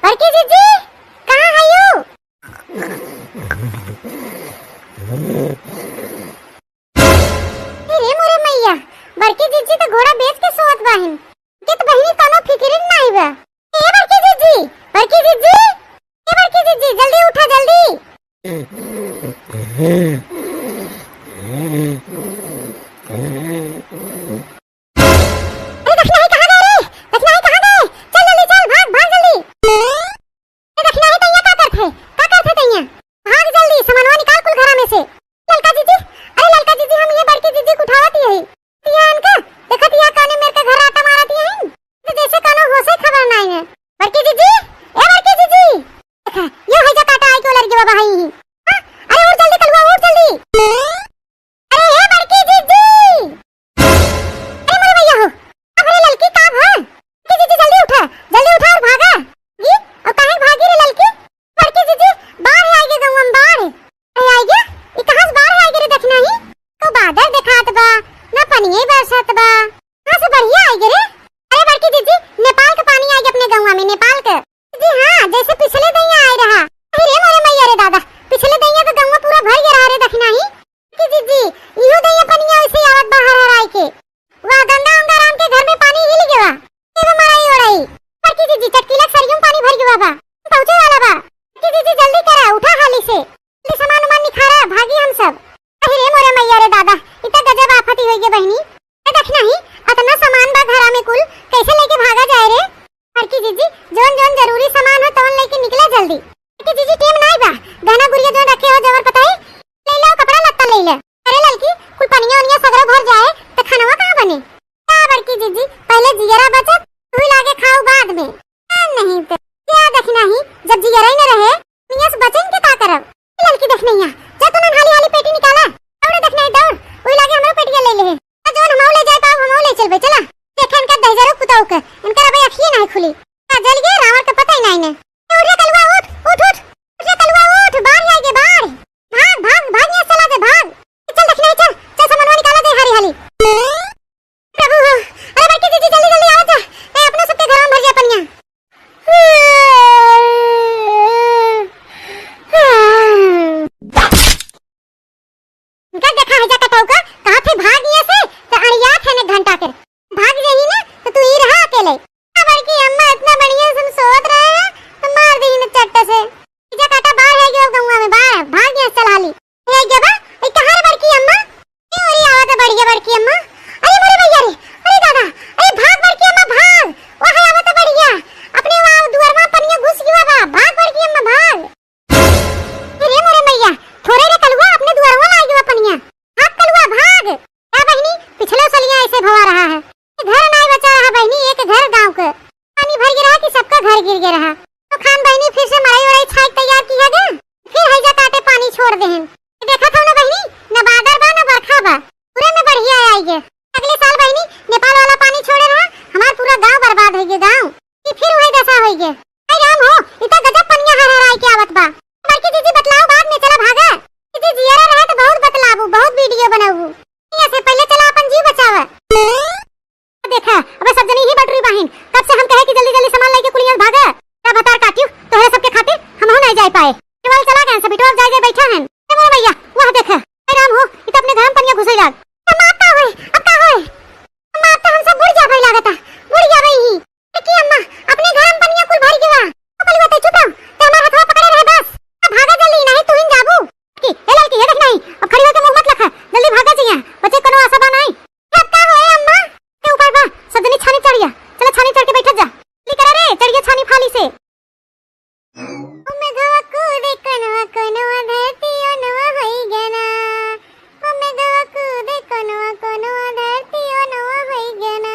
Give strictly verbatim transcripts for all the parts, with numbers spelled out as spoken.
बड़की जिज्जी, कहाँ हयू? अरे मोरे मैया, बड़की जिज्जी त घोड़ा बेच के सोवत बाहिन। के त बहिनी कौनो फिकिर नाहीं बा। ए बड़की जिज्जी, बड़की जिज्जी, ए बड़की जिज्जी, जल्दी उठा, जल्दी। अरे दखिनाही कहाँ गए रे? दखिनाही कहाँ गए? चल जल्दी चल, भाग, भाग जल्दी। ए दखिनाही तैया का करत है? का करत है तैया? भाग जल्दी, सामानवा निकाल कुल घरा में से। ललका जिज्जी, अरे ललका जिज्जी, हम ये बड़की जिज्जी के उठावत ही है। तिया इनका, देखत या कौने मेर के घर आटा मारत ही है। तो जैसे कौनो होशे खबर नाहीं है। बड़की जिज्जी, ए बड़की जिज्जी। देखा, यो है जो काटा आई के लड़ गवा बहाई ही। हाँ? अरे उठ जल्दी कलुआ, उठ जल्दी। अरे हे बड़की जिज्जी! अरे मोरे भैया हो, अरे ललकी का भा? बड़की जिज्जी जल्दी उठा, जल्दी उठा और भागा। ई, और काहे भागी रे ललकी? बड़की जिज्जी, बाढ़ आइगे गौवा में, बाढ़। अरे आइगे? ई कहाँ से बाढ़ आइगे रे दखिनाही? तो बादर देखात बा, ना पनिये बरसत बा। कहाँ से बढ़िया आइगे रे? अरे बड़की जिज्जी, नेपाल के पानी आइगे अपने गौवा में, नेपाल के। जी हाँ, जैसे पिछले दइया आए रहा। अरे रे मोरे मैया रे दादा, पिछले दइया तो गौवा पूरा भर गया रहा रे दखिनाही। बड़की जिज्जी, इहो दइया पनिया वैसे आवत बा हर हर आए के। वाह, गंगा उंगा राम के घर में पानी हिल गवा। एगो मड़ई ओड़ई। बड़की जिज्जी, चटकीला के सरियों में पानी भर गवा बा। पहुँचे वाला बा। बड़की जिज्जी, जल्दी करा, उठा हाली से। जल्दी सामान उमान निखारा, भागी हम सब। अरे रे मोरे मैया रे दादा, इ त गजब आफत ही होइगे बहिनी। ए दखिनाही, अतना सामान बा घरा में कुल, कैसे लेके भागा जाए रे? बड़की जिज्जी, जौन जौन जरूरी सामान हो तौन लेके निकला जल्दी। बड़की जिज्जी, टेम नाई बा, गहना गुरिया जौन रखे हो जेवर पताई, ले लो, कपड़ा लत्ता ले ले। अरे ललकी, कुल पनिया उनिया सगरो भर जाए त खानवा कहाँ बने? का बड़की जिज्जी, पहले जियरा बचत, तू लागे खाऊ बाद में। आ, नहीं तो क्या दखिनाही, जब जियरा ही न रहे, पनिया से बचन के का करब? ए ललकी दखिनैया, जा तू नन हाली हाली पेटी निकाला। दौड़े दखिनाही दौड़, वही लागे हमरो पेटिया ले ले। आ जौन हमहू ले जाए पाऊ, हमहू ले चलबे, चला। देखे इनका दहिजरो पुताऊ के, इनकर अबे अखिए नाहीं खुली। का जल गए रावण के पता ही नाहीं ने। ए उठ रे कलुआ उठ, उठ, उठ। उठ रे कलुआ उठ, बाढ़ आइगे बाढ़। भाग, भाग, भाग, यहाँ से चला दे, भाग। चल दखिनाही चल, चल सामानवा निकाला दे हाली हाली। प्रभु हो, अरे बड़की जिज्जी जल्दी जल्दी आवा जा, ए अपनो सबके घरवा में भर जा पनिया। इनका देखा है जा कटाऊ का, कहाँ थे भाग गया से, तो अड़िया थे ने घंटा के। भाग जाही ना, तो तू ही रहा अकेले। आ बड़की अम्मा इतना बढ़िया से हम सोवत रहे हैं, तो मार दी न चट्ट से। जा काटा बाढ़ है गयो गौवा में, बाढ़, भाग गया चल हाली। ए गबा, ए कहाँ रे बड़की अम्मा? ए ओरी आवत है बढ़िया बड़की अम्मा। अरे मोरे भैया रे, अरे दादा, अरे भाग बड़की अम्मा भाग। ओहे आवत है बढ़िया। अपने वहाँ दुआर में पनिया घुस गया बा, भाग बड़की अम्मा भाग। अरे मोरे मैया, थोरे रे कलुआ अपने दुआरवा लाई गवा पनिया। भाग कलुआ भाग। का बहिनी, पिछले सलिया ऐसे भवा रहा है। घर नाई बचा रहा बहिनी, एक घर गाँव के। पानी भर गया रहा कि सबका घर गिर गया रहा। तो खान बहिनी फिर से मड़ई वड़ई छाई तैयार किया गया। फिर हैजा काटे पानी छोड़ देहन। देखा था ना बहिनी, न बादर बा न बरखा बा, पूरे में बढ़िया आई गया। अगले साल बहिनी नेपाल वाला पानी छोड़े रहा, हमार पूरा गाँव बर्बाद हो गया गाँव। कि फिर वही दशा होई गे। अरे राम हो, इ त गजब पनिया हर हर आइ के आवत बा। बड़की जिज्जी बतलाऊ बाद में, चला भागा। जिज्जी जियरा रहे त बहुत बतलाबू, बहुत वीडियो बनाबू। ये से पहले चला अपन जीव बचावा। देखा, अबे सब जनी ही बटरी बाहिन, कब से हम कहे कि जल्दी जल्दी सामान लेके कुलिया भागा। का भतार काटियो, तोहरे सबके खातिर हमहू नहीं जाए पाए। केवल चला गए सब, बिटवा जाए जाए बैठा है। ए मोर भैया, वह देखा। अरे राम हो, इ त अपने घर में पनिया घुसे लाग। अब का होए, अब का होए? माँ, तो हम सब बुड़ जाबे लागता, बुड़ जाबे ही। देखी अम्मा, अपने घर में पनिया कुल भर गवा। ओ कलुआ, तै चुप रह, ते हमार हथवा पकड़े रहे बस। अब भागा जल्दी, नहीं तू ही जाबू। की, ए लड़की, ये देख नहीं, अब खड़ी होके मुंह मत लखा, जल्दी भागा जी यहाँ, बचे कोनो आशा बा नहीं। अब का होए अम्मा? ते ऊपर बा, सब जनी छानी चढ़िया, चला छानी चढ़ के बैठत जा। जल्दी करा रे, चढ़िया छानी फाली से। ओ मेघवा कूदे कनवा, कनवा धरती ओनवा होई गना। ओ मेघवा कूदे कनवा, कनवा धरती ओनवा होई गना।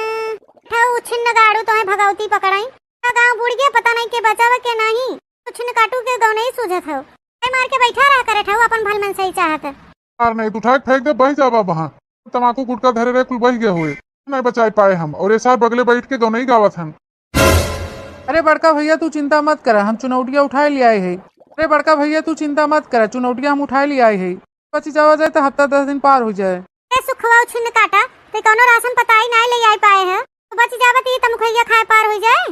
ठौ उछिन नगाड़ू तोहे भगवती पकड़ाई। का गाँव बुड़ गया, पता नहीं के बचावा के नहीं। उछिन काटू के गौ नहीं सूझत हो। ए मार के बैठा रहा करे ठौ अपन भल मन सही चाहत। मार नहीं, तू उठा के फेंक दे, बह जाबा वहाँ। तमाकू गुटखा धरे रहे, कुल बह गए हुए। नहीं बचाई पाए हम। और ये सार बगले बैठ के गौ नहीं गावत हन। अरे बड़का भैया, तू चिंता मत करा, हम चुनौटिया उठाए ले आए है। अरे बड़का भैया, तू चिंता मत करा, चुनौटिया हम उठाए ले आए है। बची जावा जाए तो हफ्ता दस दिन पार हो जाए। ए सुखवा उछिन काटा, ते कौनो राशन पताई नाय ले आए पाए है, तो बची जावा ती त मुखैया खाए पार हो जाए,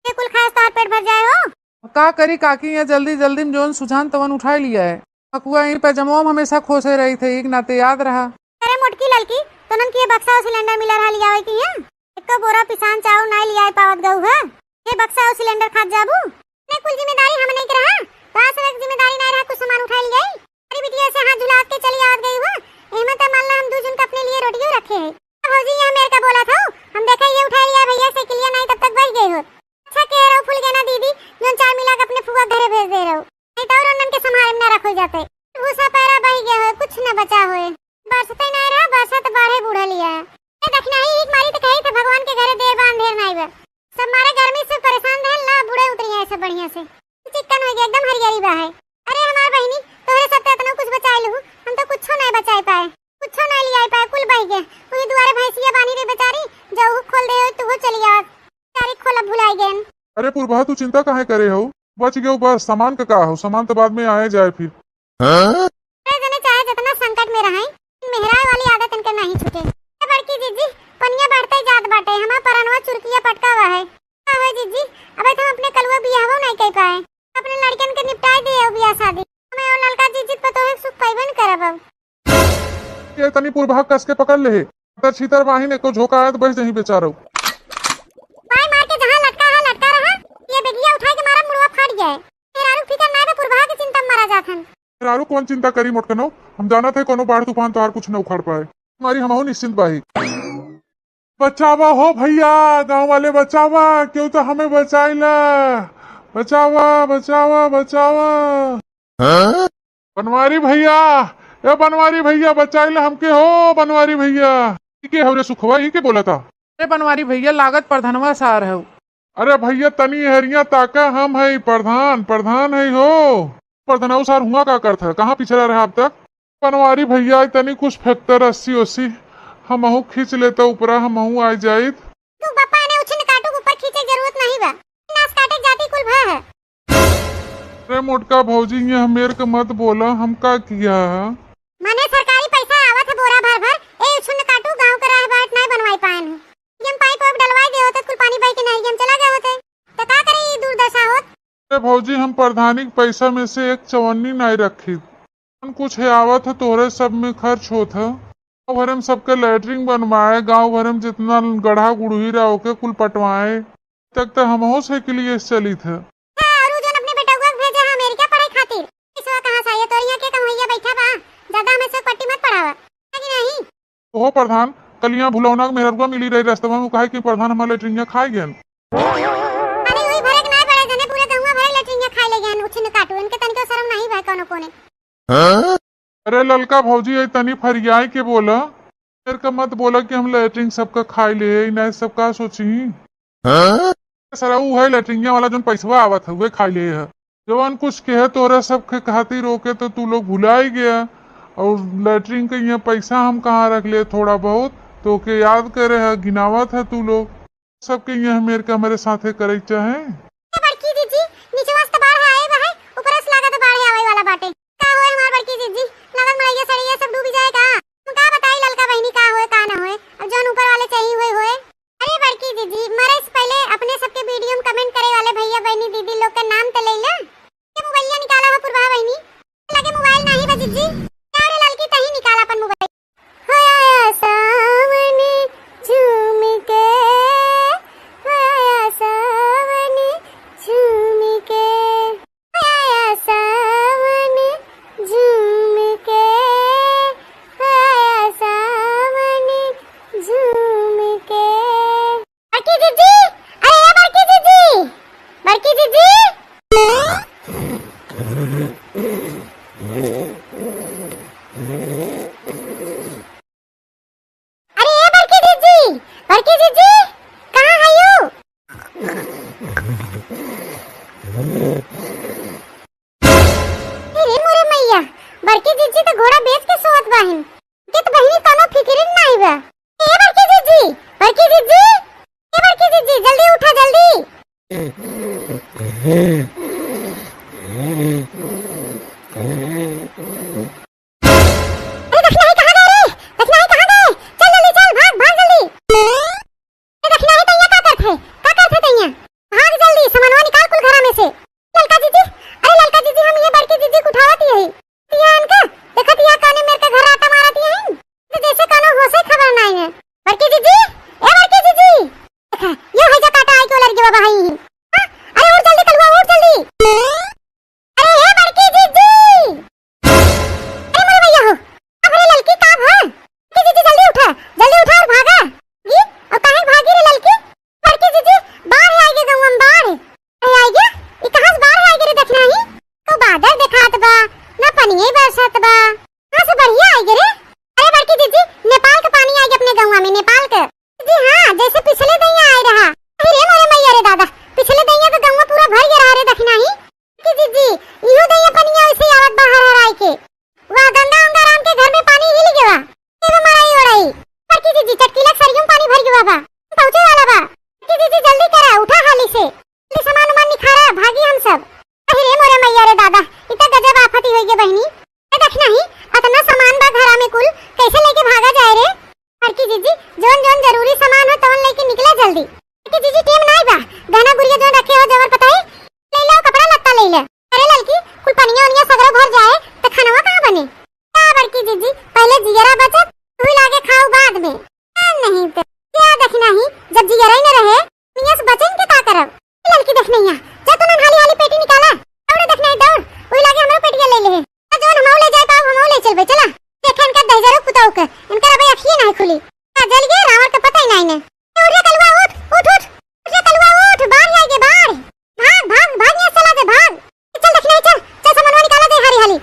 ये कुल खाए से तार पेट भर जाए हो। का करी काकी, यहाँ जल्दी जल्दी में जौन सुझान तवन उठाए लिया है। फकुआ यहीं पे जमवा में हमेशा खोसे रही थे, एक नाते याद रहा। अरे मोटकी ललकी, तोनन के ये बक्सा और सिलेंडर मिला रहा लियावे की है? एको बोरा पिसान चाउर नाई लियाए पावत गऊ है। ये बक्सा और सिलेंडर खात जाबू? ने कुल जिम्मेदारी हम नहीं के रहा, तो आज से एक जिम्मेदारी नाई रहा, कुछ सामान उठाए लियाई। अरे बिटिया से हाथ झुलावत के चली आवत गई हो, एहमे तो मान ला हम दू जन के अपने लिए रोटियों रखे है। भौजी, ये मेरे का बोला था, हम देखा ये उठाए लिया भैया से किलिया नाई तब तक बच गए हो। अच्छा कह रहो फूल गेना दीदी, जौन चार मिला के अपने फुआ घरे भेज दे रहो। नहीं तो और उन्हन के संभारे में ना रखो जाते। भूसा पैरा बह गया है, कुछ न बचा होए। बरसते नहीं रहा, बरसत बाढ़े बूढ़ा लिया है। ये देखना ही एक मारी तो कही थे भगवान के घरे देर बा अंधेर नहीं बा। सब मारे गर्मी से परेशान रहन ला, बूढ़े उतरी है सब बढ़िया से। चिक्कन हो गया, एकदम हरियाली बा है। अरे हमार बहिनी, तोहरे सब तो इतना कुछ बचाए लहू, हम तो कुछो नहीं बचाए पाए, कुछो नहीं लियाए पाए, कुल बह गए। वही दुआरे भैंसिया बानी रही बेचारी, जऊ खोल दे हो, तू चली आवा। बेचारी खोलब भुलाई गए। अरे पुरबा, तू चिंता काहे करे हो? बच गयो बस, सामान का का हो, सामान तो बाद में आए जाए फिर। अरे जने चाहे जितना संकट में रहे, मेहराए वाली आदत इनके नहीं छूटे। ए बड़की जीजी, पनिया बढ़ते जात बाटे, हमार परनवा चुरकिया पटका हुआ है। का हो जीजी, अबे तो हम अपने कलुआ बियाहवो नहीं कर पाए, अपने लड़कन के निपटाए दिए हो बियाह शादी। हमें और ललका जीजी पतोहे के सुख पाइबे न करब अब। ये तनी पुरभा कस के पकड़ ले, तर छीतर बाहिन एको झोंका आए तो बह जही बेचारो। पाई मार के जहाँ लटका है लटका रहा, ये बेगिया उठाए के मारा मुड़वा फाट गया है। मेहरारू फिकर ना बे, पुरभा के चिंता में मारा जात हन। मेहरारू कौन चिंता करी मोटकनो, हम जानत है कोनो बाढ़ तूफान तोहार कुछ न उखाड़ पाए। हमारी हमहू निश्चिंत बाही। बचावा हो भैया, गाँव वाले बचावा, केहू तो हमें बचाइला। बचावा, बचावा, बचावा। हाँ? बनवारी भैया, ए बनवारी भैया, बचाइला हमके हो बनवारी भैया। ई के हवरे सुखवा, ई के बोला था? ए बनवारी भैया, लागत प्रधनवा सार है। अरे भैया, तनी हरिया ताका, हम है प्रधान, प्रधान है हो। प्रधानऊ सार हुआ का करत है, कहाँ पिछड़ा रहा अब तक? बनवारी भैया, तनी कुछ फैक्टर अस्सी ओसी, हमहू खींच लेता ऊपरा, हमहू आ जाइत। तू बापा ने उछिन काटू के ऊपर खींचे जरूरत नहीं बा, नास काटे जाती कुल भा है। अरे मोटका भौजी, ये हमेर के मत बोला, हम का किया है? माने सरकारी पैसा आवत है बोरा भर भर, ए उछिन काटू गाँव के राह बाट नहीं बनवाई पाए हैं। हम पाइप वाइप डलवाई दे होते, कुल पानी बह के नहीं हम चला गए होते, तो का करे ये दुर्दशा होत? अरे भौजी, हम प्रधानी के पैसा में से एक चवन्नी नहीं रखी। जौन कुछ है आवत है, तोहरे सब में खर्च होत है। गाँव भरे में सबके लैट्रिन बनवाए, गाँव भरे में जितना गढ़ा गुड़ही रहा, ओके कुल पटवाए। तक तो हमहू से के लिए चलित है। हाँ, और उ जौन अपने बेटउआ के भेजे है अमेरिका पढ़े खातिर, पैसवा कहाँ से आई? तोर यहाँ के कमवैया बैठा बा, ज्यादा हमें से पट्टी मत पढ़ावा, है कि नहीं? ओहो प्रधान, कलिया भुलौना के मेहररुआ मिली रही रस्तवा में, कहे कि प्रधान हमार लैट्रिनिया खाए गयन। अरे वही भरे के ना पड़े, जने पूरे गहुआ भरे लैट्रिनिया खाए ले गयन, उछिन काटू, इनके तनिको शर्म नहीं भाई कौनो कोने। अरे ललका भौजी, ये तनी फरियाई के बोला, मेरे का मत बोला कि हम लैट्रिन सबका खाए ले, इन्हें सब का सोची। हाँ? सारा ऊ है लैट्रिनिया वाला, जौन पैसवा आवत है, उहे खाई ले है। जवन कुछ कहे तोरा सब के खातिर ओके तो तू लोग भुलाई गया। और लैट्रिन के यहाँ पैसा हम कहाँ रख ले, थोड़ा बहुत तो ओके याद करे है, गिनावत है तू लोग। सबके यहाँ मेरे के हमारे साथे करे के चाहे। ए बड़की जीजी, नीचवा से तो बाढ़ आए बा है, ऊपर से लागत बाढ़ आवे वाला बाटे। का होए हमार बड़की जीजी, लागत मड़ैया सड़ैया सब डूबी जाए का? हम का बताई ललका बहिनी का होए का ना होए, अब जौन ऊपर वाले चाही होए होए। अरे बड़की जीजी, मरे से पहले अपने सबके वीडियो में कमेंट करे वाले भैया बहिनी दीदी लोग के नाम तो ले ला। ये मोबाइलिया निकाला हो पुरवा बहिनी, लगे मोबाइल नहीं बा जीजी। का रे ललकी, तही निकाल अपन मोबाइल। हो आया सावन झूम के, हो आया सावन झूम के। आया सावन झूम के, आया सावन झूम के। बड़की जीजी, अरे ए बड़की जीजी, बड़की जीजी। अरे ए बड़की जीजी, बड़की जीजी, कहाँ है यू? अरे मोरे मैया, बड़की जीजी तो घोड़ा बेच के सोवत बाहिन। के तो बहिनी कोनो फिकिरिन नाही बा। ए बड़की जीजी, बड़की जीजी, ए बड़की जीजी, जल्दी उठा, जल्दी। अरे दखिनाही कहाँ गए रे? दखिनाही कहाँ गए? चल जल्दी चल, भाग, भाग जल्दी। अरे दखिनाही तैया का करत है? का करत है तैया? भाग जल्दी, सामानवा निकाल कुल घरा में से। चल अरे हे बड़की जीजी, अरे मोरे भैया हो, अरे ललकी का भा? बड़की जीजी जल्दी उठा, जल्दी उठा और भागा। जी, और काहे भागी रे ललकी? बड़की जीजी, बाढ़ आइगे गौवा में, बाढ़। अरे आइगे? ई कहाँ से बाढ़ आइगे रे दखिनही? तो बादर देखात बा, ना पनिये बरसत बा। कहाँ से बढ़िया आइगे रे? अरे बड़की जीजी, नेपाल के पानी आइगे अपने गौवा में, नेपाल के। जी हाँ, जैसे पिछले दइया आए रहा। अरे रे मोरे मैया रे दादा, पिछले दइया तो गौवा पूरा भर गया रहा रे दखिनही। बड़की जीजी, इहो दइया पनिया वैसे आवत बा हर हर आइके। वाह, गंगा उंगा राम के घर में पानी हिल गवा। एगो मड़ई ओड़ई। बड़की जीजी, चटकीला सरियों पानी भर गवा बा। पहुँचे वाला बा। बड़की जीजी, जल्दी करा, उठा हाली से। जल्दी सामान उमान निखारा, भागी हम सब। अरे रे मोरे मैया रे दादा, इ त गजब आफत ही होइगे बहिनी। ए दखिनही, अतना सामान बा घरा में कुल, कैसे लेके भागा जाए रे? बड़की जीजी, जौन जौन जरूरी सामान हो तवन लेके निकला जल्दी। बड़की जीजी, टेम नाई बा, गहना गुरिया जौन रखे हो जवर पताई, ले लो, कपड़ा लत्ता ले ले। अरे ललकी, कुल पनिया उनिया सगरो भर जाए, त खानवा कहाँ बने? का बड़की जीजी, पहले जियरा बचत, तू लागे खाऊ बाद में। आ, नहीं तो, क्या दखिनही, जब जियरा ही न रहे, पनिया से बचन के का करब? ललकी दखिनहिया, जा तू नन हाली हाली पेटी निकाला, दौड़ दखिनही दौड़, वही लागे हमरो पेटिया ले ले। आ जौन हमहू ले जाए पाऊ, हमहू ले चलबे, चला। देखे इनका दहिजरो पुताऊ के, इनकर अबे अखिए नहीं खुली। का जल गए, रावण के पता ही नहीं ने। ए, उठ रे कलुआ, उठ, उठ, उठ। उठ रे कलुआ, उठ, बाढ़ आइगे, बाढ़। भाग, भाग, भाग, यहाँ चला दे, भाग। चल दखिनही, चल, चल, सामानवा निकाला दे, हाली, हाली।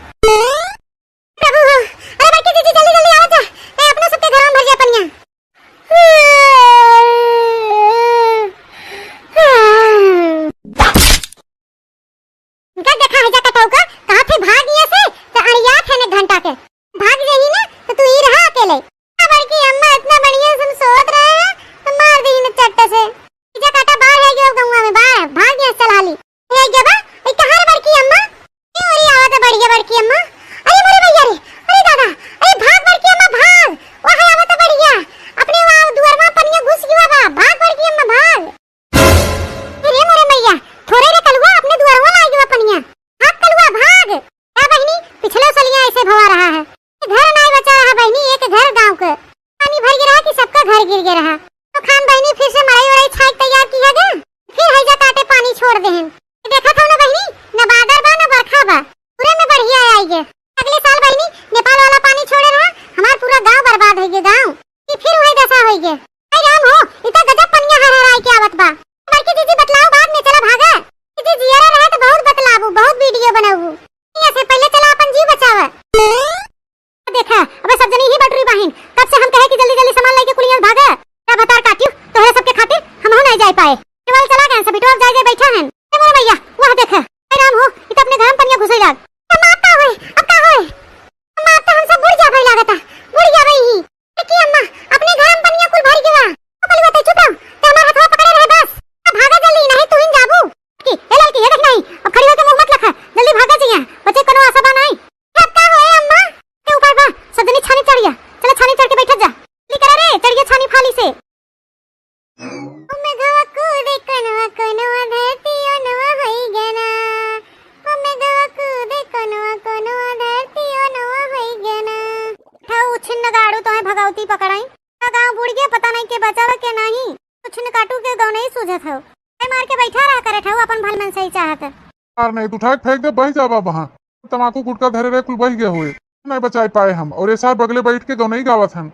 प्रभु हो, अरे बड़की जीजी, जल्दी, जल्दी आवा जा। ए, अपना सबके घरवा में भर जा पनिया। इनका देखा है जा कटऊ का, कहा थे भाग यहाँ से, तो अड़िया थे ने घंटा के। भाग जाही ना, तो तू ही रहा अकेले। आ बड़की अम्मा, इतना बढ़िया से हम सोत रहे हैं, तो मार दी ने चट्ट से। जा काटा, बाढ़ है गयो गौवा में, बाढ़, भाग यहाँ से चल हाली। ए गबा, ए कहाँ रे बड़की अम्मा? ए ओरी आवत है बढ़िया बड़की अम्मा। अरे मोरे भैया रे, अरे दादा, अरे भाग बड़की अम्मा भाग। ओ है आवत है बढ़िया। अपने वहाँ दुअरवा पनिया घुस गवा बा, भाग बड़की अम्मा भाग। अरे मोरे मैया, थोरे रे कलुआ, अपने दुअरवा ला गवा पनिया। भाग कलुआ, भाग। का बहिनी, पिछले सलिया ऐसे भवा रहा है। घर नाई बचा रहा बहिनी, एक घर गाँव के। पानी भर गया रहा कि सबका घर गिर गया रहा। तो खान बहिनी फिर से मड़ई उड़ई छाई तैयार किया गया। फिर हैजा काटे पानी छोड़ देहन। देखा था ना बहिनी, न बादर बा, न बरखा बा। पूरे में बढ़िया आई गए। अगले साल बहिनी नेपाल वाला पानी छोड़े रहा, हमार पूरा गाँव बर्बाद हो गया, गाँव। कि फिर वही दशा हो गया। अरे राम हो, इतना गजब पनिया हर हर आए के आवत बा। बड़की जीजी बतलाओ बाद में, चला भागा। जीजी जियरा रहे तो बहुत बतलाबू, बहुत वीडियो बनाबू। यहाँ से पहले चला अपन जीव बचावा। देखा, अबे सब जनी ही बटुरी बाहिन, कब से हम कहे कि जल्दी जल्दी सामान लेके कुलियन भागा। तब हतार काटियो, तोहरे सबके खातिर हमहू नहीं जाए पाए। केवल चला गए सब, बिटवा जाए जाए बैठा है। ए मोर भैया, वह देखा। ए राम हो, इ तो अपने घर में पनिया घुसे लाग। अब माता होए, अब का होए? माता हम सब बुड़ जाबे लागता, बुड़ जाबे ही। देखी अम्मा, अपने घर में पनिया कुल भर गवा। ओ कलुआ, ते चुप रह, ते हमार हथवा पकड़े रहे बस। अब भागा जल्दी, नहीं तू ही जाबू। की, ए ललकी, ये देख नहीं, अब खड़ी होके मुंह मत लखा, जल्दी भागा जइया, बचे कोनो आशा बा नहीं। अब का होए अम्मा? ते उपाय बा, सब जनी छानी चढ़िया, चला छानी चढ़ के बैठत जा। जल्दी करा रे, चढ़िया छानी फाली से। ओ मेघवा कूदे कनवा कनवा धरती ओनवा होई गना। ओ मेघवा कूदे कनवा कनवा धरती ओनवा होई गना। ठौ उछिन्न गाड़ू तोहे भगवती पकड़ाई। पूरा गाँव बुड़ गया, पता नहीं के बचावा के नहीं। उछिन्न काटू के गौ नहीं सूझत हो। ए मार के बैठा रहा करे ठौ अपन भल मन सही चाहत। यार नहीं, तू उठा के फेंक दे, बह जाबा वहाँ। तमाकू गुटखा धरे रहे, कुल बह गए हुए। नहीं बचाए पाए हम, और ये साहब बगले बैठ के गौ नहीं गावत हन।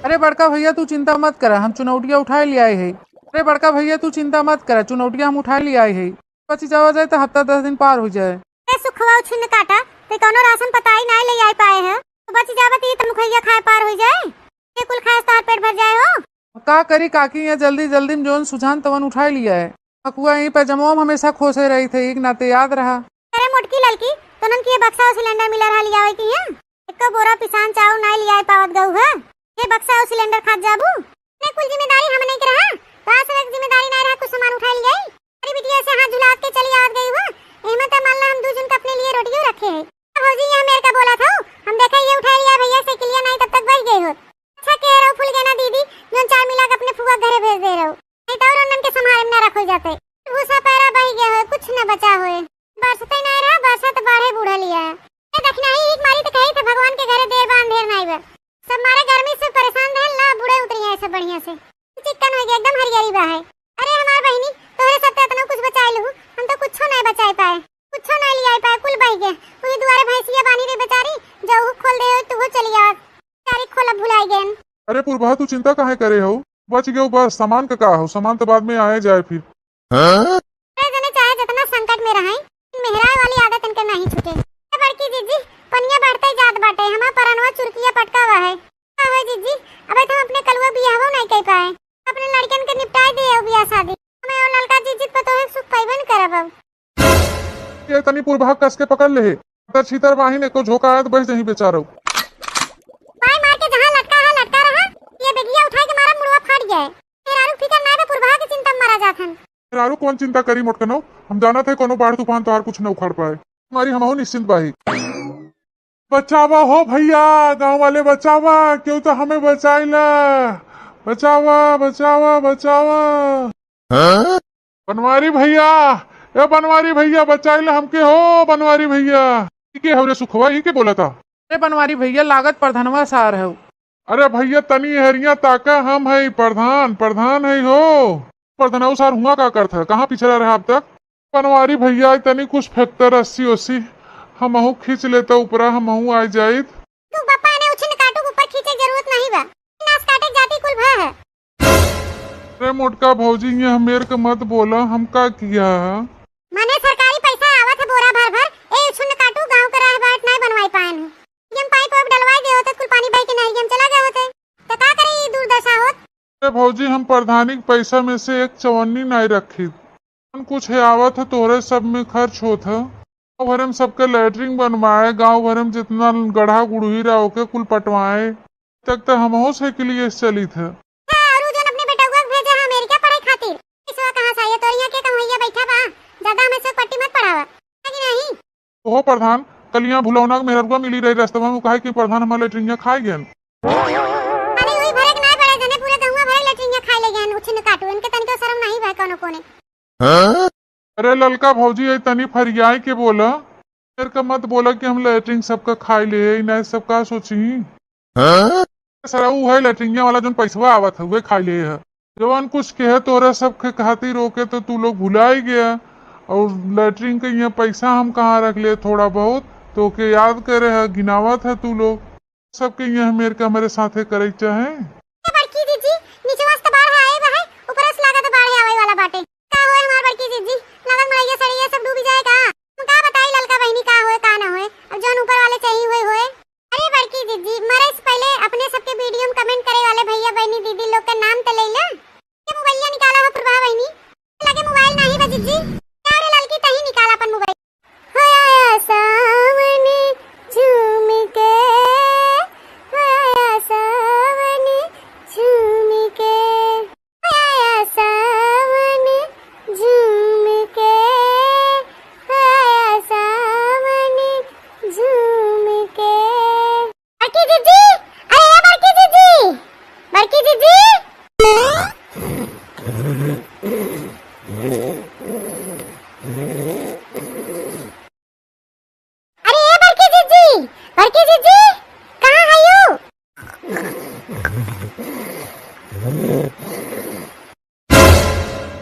अरे बड़का भैया, तू चिंता मत करा, हम चुनौटिया उठाए ले आए है। अरे बड़का भैया, तू चिंता मत करा, चुनौटिया हम उठाए ले आए है। बची जावा जाए तो हफ्ता दस दिन पार हो जाए। ए सुखवा उछिन्न काटा, ते कौनो राशन पताई नाय ले आए पाए है, तो बची जावा तो ये तो मुखैया खाए पार हो जाए, ये कुल खाए से तोहार पेट भर जाए हो। का करी काकी, यहाँ जल्दी जल्दी में जौन सुझान तवन उठाए लिया है। अकुआ यहीं पैजमवा में हमेशा खोसे रही थे, एक नाते याद रहा। अरे मोटकी ललकी, तोनन के बक्सा और सिलेंडर मिला रहा लियावे की है? एको बोरा पिसान चाउर नाय लियाए पावत गऊ है। ये बक्सा और सिलेंडर खात जाबू? ने कुल जिम्मेदारी हमने के रहा, तो आज से जिम्मेदारी नाय रहा, कुछ सामान उठा लियाई। अरे बिटिया से हाथ झुला के चली आवत गई हो, एमे त मान ला हम दू जन का अपने लिए रोटियो रखे है। भौजी यहाँ मेरे का बोला था, हम देखा ये उठा लिया भैया साइकिलिया, नाई तब तक बह गई हो। अच्छा कह रहो फुलगेना दीदी, जौन चार मिला के अपने फुआ घरे भेज दे रहो, नहीं तो और उन्हन के संभारे में ना रखल जाते। भूसा पैरा बह गया हो, कुछ न बचा होए। बरसते ना रहा, बरसत बाढ़े बूढ़ा लिया। ये देखना ही एक मारी तो कही थे भगवान के घरे देर बा अंधेर नाई बा। सब मारे गर्मी से परेशान रहे, ला बूढ़े उतरी है सब बढ़िया से। चिक्कन हो गया, एकदम हरियाली बा है। अरे हमार बहिनी, तोहरे सब तो इतना कुछ बचाए लहू, हम तो कुछो तो तू चिंता काहे करे हो? बच गयो बस, सामान का का हो, सामान तो बाद में आए जाए फिर। अरे जने चाहे जितना संकट में रहे, मेहरारू वाली आदत इनके नहीं छूटे। ए बड़की जिज्जी, पनिया बढ़ते जात बाटे, हमार परनवा चुरकिया पटका हुआ है। का होए जिज्जी, अबे तो हम अपने कलुआ बियाहवो नहीं कर पाए, अपने लड़कन के निपटाए दिए हो बियाह शादी। हमें और ललका जिज्जी पतोहे सुख पइबे न करब अब। ये तनी पुरभा कस के पकड़ ले। अगर छीतर बाहिन एको झोंका आए तो बच जही बेचारो। पाई मार के जहाँ लटका है लटका रहा, ये बेगिया उठाए के मारा मुड़वा फाट गया है। मेहरारू फिकर ना बे, पुरभा के चिंता में मारा जात हन। मेहरारू कौन चिंता करी मोटकनो, हम जानत है कोनो बाढ़ तूफान तोहार कुछ न उखाड़ पाए। हमारी हमहू निश्चिंत बाही। बचावा हो भैया, गांव वाले बचावा, क्यों तो हमें बचाइला, बचावा, बचावा, बचावा। बनवारी भैया, ए बनवारी भैया, बचाइला हमके हो बनवारी भैया। ई के हो रे सुखवा, ई के बोला था? ए बनवारी भैया, लागत प्रधनवा सार है। अरे भैया, तनी हेरिया ताका, हम है प्रधान, प्रधान है हो। प्रधानऊ सार हुआ का करत है, कहाँ पिछड़ा रहा अब तक? बनवारी भैया, तनी कुछ फैक्टर अस्सी ओसी हमहू खींच लेता ऊपरा, हमहू आ जाइत। तू बप्पा ने उछिन काटू के ऊपर खींचे के जरूरत नहीं बा। नास काटे जाति कुल भा है। अरे मोटका भौजी, ये हमेर के मत बोला, हम का किया है? माने सरकारी पैसा आवत है बोरा भर भर, ए उछिन काटू गांव के राह बाट नहीं बनवाई पाएन है। हम पाइप वाइप डलवाई दे होते, कुल पानी बह के नहीं हम चला गए होते। तो का करे ये दुर्दशा होत? अरे भौजी, हम प्रधानी के पैसा में से एक चवन्नी नहीं रखी। जौन कुछ है आवत है, तोहरे सब में खर्च होत है। गाँव भरे में सबके लैट्रिन बनवाए, गाँव भरे में जितना गढ़ा गुड़ही रहा, ओके कुल पटवाए, तक तो हमहू से के लिए चलित है। हाँ, और उ जौन अपने बेटउआ के भेजे है अमेरिका पढ़े खातिर, पैसवा कहाँ से आई? तोर यहाँ के कमवैया बैठा बा, ज्यादा हमें से पट्टी मत पढ़ावा, है कि नहीं? ओहो प्रधान, कलिया भुलौना के मेहररुआ मिली रही रस्तवा में, उ कहे कि प्रधान हमार लैट्रिनिया खाए गयन। अरे वही भरे के ना पड़े, जने पूरे गहुआ भरे लैट्रिनिया खाए ले गयन, उछिन काटू, इनके तनिको शर्म नहीं बा कोनो कोने। अरे ललका भौजी, ये तनी फरियाई के बोला, मेरे का मत बोला कि हम लैट्रिन सबका खाई ले है, नहीं सब का सोची। सरा ऊ है लैट्रिनिया वाला जौन पैसवा आवत है, उहे खाई ले है। जवन कुछ कहे तोरा सब के खातिर ओके तो तू लोग भुलाई गया, और लैट्रिन के यहाँ पैसा हम कहाँ रख ले थोड़ा बहुत, तो ओके याद करे है, गिनावत है तू लोग। सबके यहाँ मेर के हमारे साथे करे के चाहे। ए बड़की जिज्जी, नीचवा से तो बाढ़ आए बा है, ऊपरा से लागत बाढ़ आवे वाला बाटे। का होए हमार बड़की जिज्जी, लागत मड़ैया सड़ैया सब डूबी जाए का? हम का बताई ललका बहिनी का होए का ना होए, अब जौन ऊपर वाले चाही होए होए। अरे बड़की जिज्जी, मरे से पहले अपने सबके वीडियो में कमेंट करे वाले भैया बहिनी दीदी लोग के नाम तो ले ला। ये मोबाइलिया निकाला हो प्रभा बहिनी, लगे मोबाइल नहीं बा जिज्जी। क्या रे ललकी, तही निकाल अपन मोबाइल। हो आया सावन झूम के, हो आया सावन झूम के, हो आया सावन झूम के, हो आया सावन झूम के। बड़की जिज्जी, अरे ए बड़की जिज्जी, बड़की जिज्जी। अरे ए बड़की जिज्जी, बड़की जिज्जी, कहाँ है यू?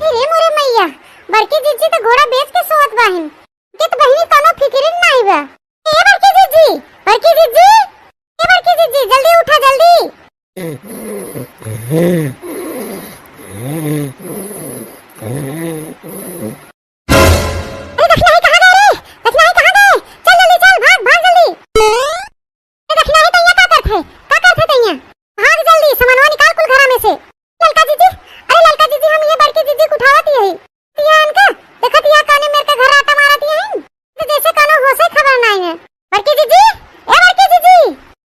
अरे मोरे मैया, बड़की जिज्जी तो घोड़ा बेच के सोवत बाहिन। के तो बहिनी कोनो फिकिर नहीं बा। ए बड़की जिज्जी, बड़की जिज्जी, ए बड़की जिज्जी, जल्दी उठा, जल्दी। अरे दखिनाही कहाँ गए रे? दखिनाही कहाँ गए? चल जल्दी चल, भाग, भाग जल्दी। ए दखिनाही तैया का करत है? का करत है तैया? भाग जल्दी, सामानवा निकाल कुल घरा में से। ललका जिज्जी, अरे ललका जिज्जी, हम ये बड़की जिज्जी के उठावत ही है। तिया अनका, देखत या काने मेर के घर आटा मारत ही है। तो जैसे कानो होशे खबर नहीं है। बड़की जिज्जी, ए बड़की जिज्जी।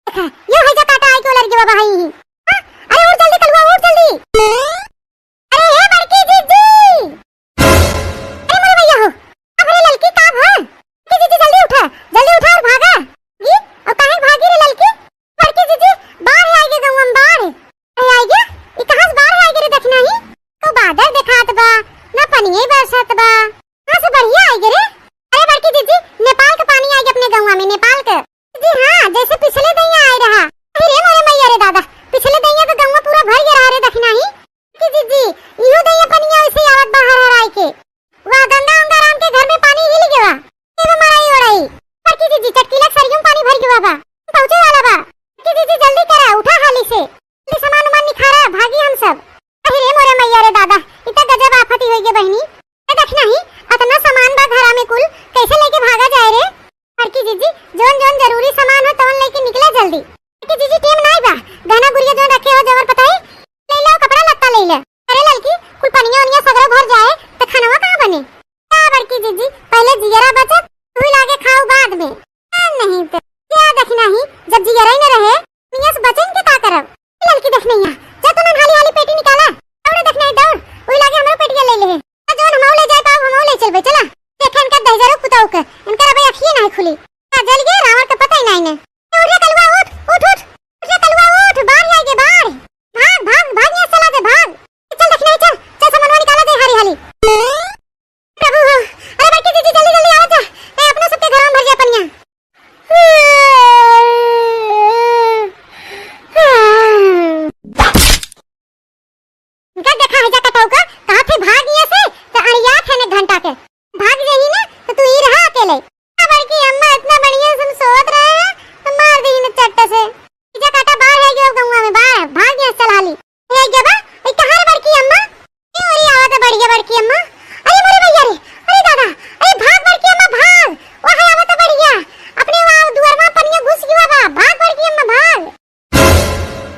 देखा, यो है जो काटा आई के लड़ गवा भाई ही। हाँ? अरे उठ जल्दी कलुआ, उठ जल्दी। जीजी, पहिले जियरा बचत, तू लागे खाऊ बाद में। आ, नहीं तो क्या देखना ही, जब जियरा ही न रहे, मियाँ से बचन के का करब? ललकी देखनैया, जा तू नन हाली हाली पेटी निकाला। दौड़ देखनैया, दौड़, वही लागे हमरो पेटिया ले ले। आ, जौन हमहू ले जाए पाऊ, हमहू ले चलबे, चला। देखे इनका दहिजरो पुताऊ के, इनकर अबे अखिए नहीं खुली। का जल गए रावण के पता ही नहीं ने। ए, उठ रे कलुआ, उठ, उठ, उठ। उठ रे कलुआ, उठ, बाढ़ आइगे, बाढ़। भाग, भाग, भाग, यहाँ चला दे, भाग। चल देखनैया, चल, चल, सामानवा निकाला दे हाली हाली। प्रभु हो, अरे बड़की जीजी, जल्दी, जल्दी आवा जा। ए, अपनो सबके घरवा में भर जा पनिया। इनका देखा है जा कटाऊ का, कहा थे भाग यहाँ से, तो अड़िया थे ने घंटा के। भाग जाही ना, तो तू ही रहा अकेले। आ बड़की अम्मा इतना बढ़िया से हम सोत रहे हैं, तो मार दी न चट्ट से। जा काटा बाढ़ है गयो गौवा में, बाढ़, भाग यहाँ से चल हाली। ए गबा, ए कहाँ रे बड़की अम्मा? ए ओरी आवत है बढ़िया बड़की अम्मा। अरे मोरे भैया रे, अरे दादा, अरे भाग बड़की अम्मा भाग। ओ है आवत है बढ़िया। अपने वहाँ दुआरवा पनिया घुस गया बा, भाग बड़की अम्मा भाग।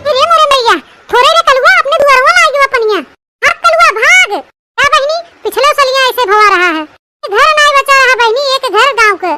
अरे मोरे भैया, थोड़े रे कलुआ अपने दुआरवा ला गया पनिया। भाग कलुआ भाग। का बहिनी, पिछले सलिया ऐसे भवा रहा है। घर नाई बचा रहा बहिनी, एक घर गाँव के।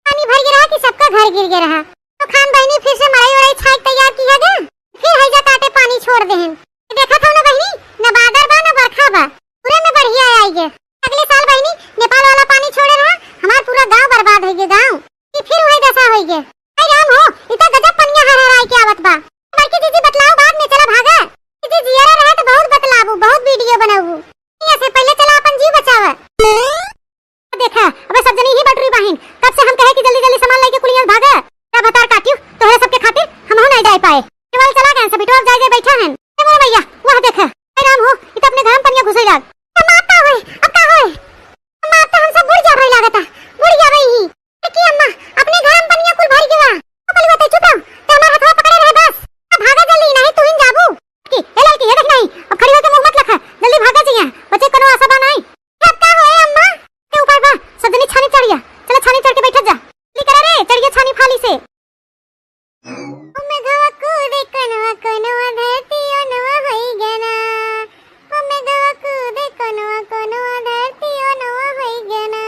पानी भर गिरा कि सबका घर गिर गया रहा। तो खान बहिनी फिर से मड़ई उड़ई छाई तैयार किया गया। फिर हैजा काटे पानी छोड़ देहन। देखत हो ना बहिनी, न बादर बा, न बरखा बा, पूरे में बढ़िया आई गे। अगले साल बहिनी नेपाल वाला पानी छोड़े रहा, हमार पूरा गांव बर्बाद होई गे, गांव। ई फिर वही दशा होई गे। अरे राम हो, ई तो गजब पनिया हर हराई के आवत बा। बड़की जीजी बतलाओ बाद में, चला भागा। जीजी जियरा रहे तो बहुत बतलाबू, बहुत वीडियो बनाबू। यहाँ से पहले चला अपन जीव बचावा। देखा, अबे सब जनी ही बटुरी बाहिन, कब से हम कहे कि जल्दी जल्दी सामान लेके कुलियन भागा। का भतार काटियो, तोहरे सबके खातिर हमहू नहीं जाए पाए। केवल चला गए, सब बिटवा जाए जाए बैठा हैं। ए मोर भैया, वह देखा, ए राम हो, इ तो अपने घर में पनिया घुसे लाग। अब माता होए, अब का होए? अब माता हम सब बुड़ जा भाई लागता, बुड़ जा भाई ही। ए की अम्मा, अपने घर में पनिया कुल भर गवा। ओ कलुआ ते चुप रहो, ते हमार हथवा पकड़े रहे बस। अब भागा जल्दी, नहीं तू ही जाबू। की, ए लड़की, ये देख नहीं, अब खड़ी होके मुंह मत लखा, जल्दी भागा जी यहाँ, बचे कोनो आशा बा नहीं। अब का होए अम्मा? के उपाय बा, सब जनी छानी चढ़िया, चला छानी चढ़ के बैठत जा। जल्दी करा रे, चढ़िया छानी फाली से। ओ मेघवा कूदे कनवा कनवा धरती ओ नवा होई गना। ओ मेघवा कूदे कनवा कनवा धरती ओ नवा होई गना।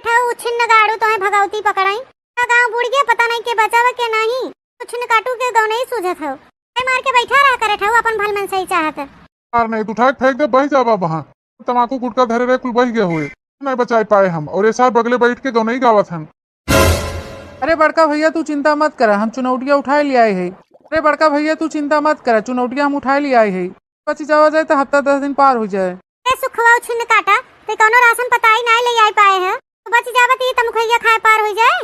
ठाऊ उछिन नगाड़ू तोहे भगवती पकड़ाई। का गाँव बुड़ गया, पता नहीं के बचावा के नहीं। उछिन काटू के गाँव नहीं सूझत हो। ए मार के बैठा रहा करे ठाऊ अपन भल मन सही चाहत। यार नहीं, तू उठा के फेंक दे, बह जाबा वहाँ। तमाकू गुटखा धरे रहे, कुल बह गए हुए। नहीं बचाई पाए हम, और ये सार बगले बैठ के गौनई गावत हन। अरे बड़का भैया, तू चिंता मत करा, हम चुनौटिया उठाए ले आए है। अरे बड़का भैया, तू चिंता मत करा, चुनौटिया हम उठाए ले आए है। बची जावा जाए तो हफ्ता दस दिन पार हो जाए। ए सुखवा उछिन काटा, ते कौनो राशन पताई नाय ले आए पाए है, तो बची जावा तो ये तमुखैया खाए पार हो जाए,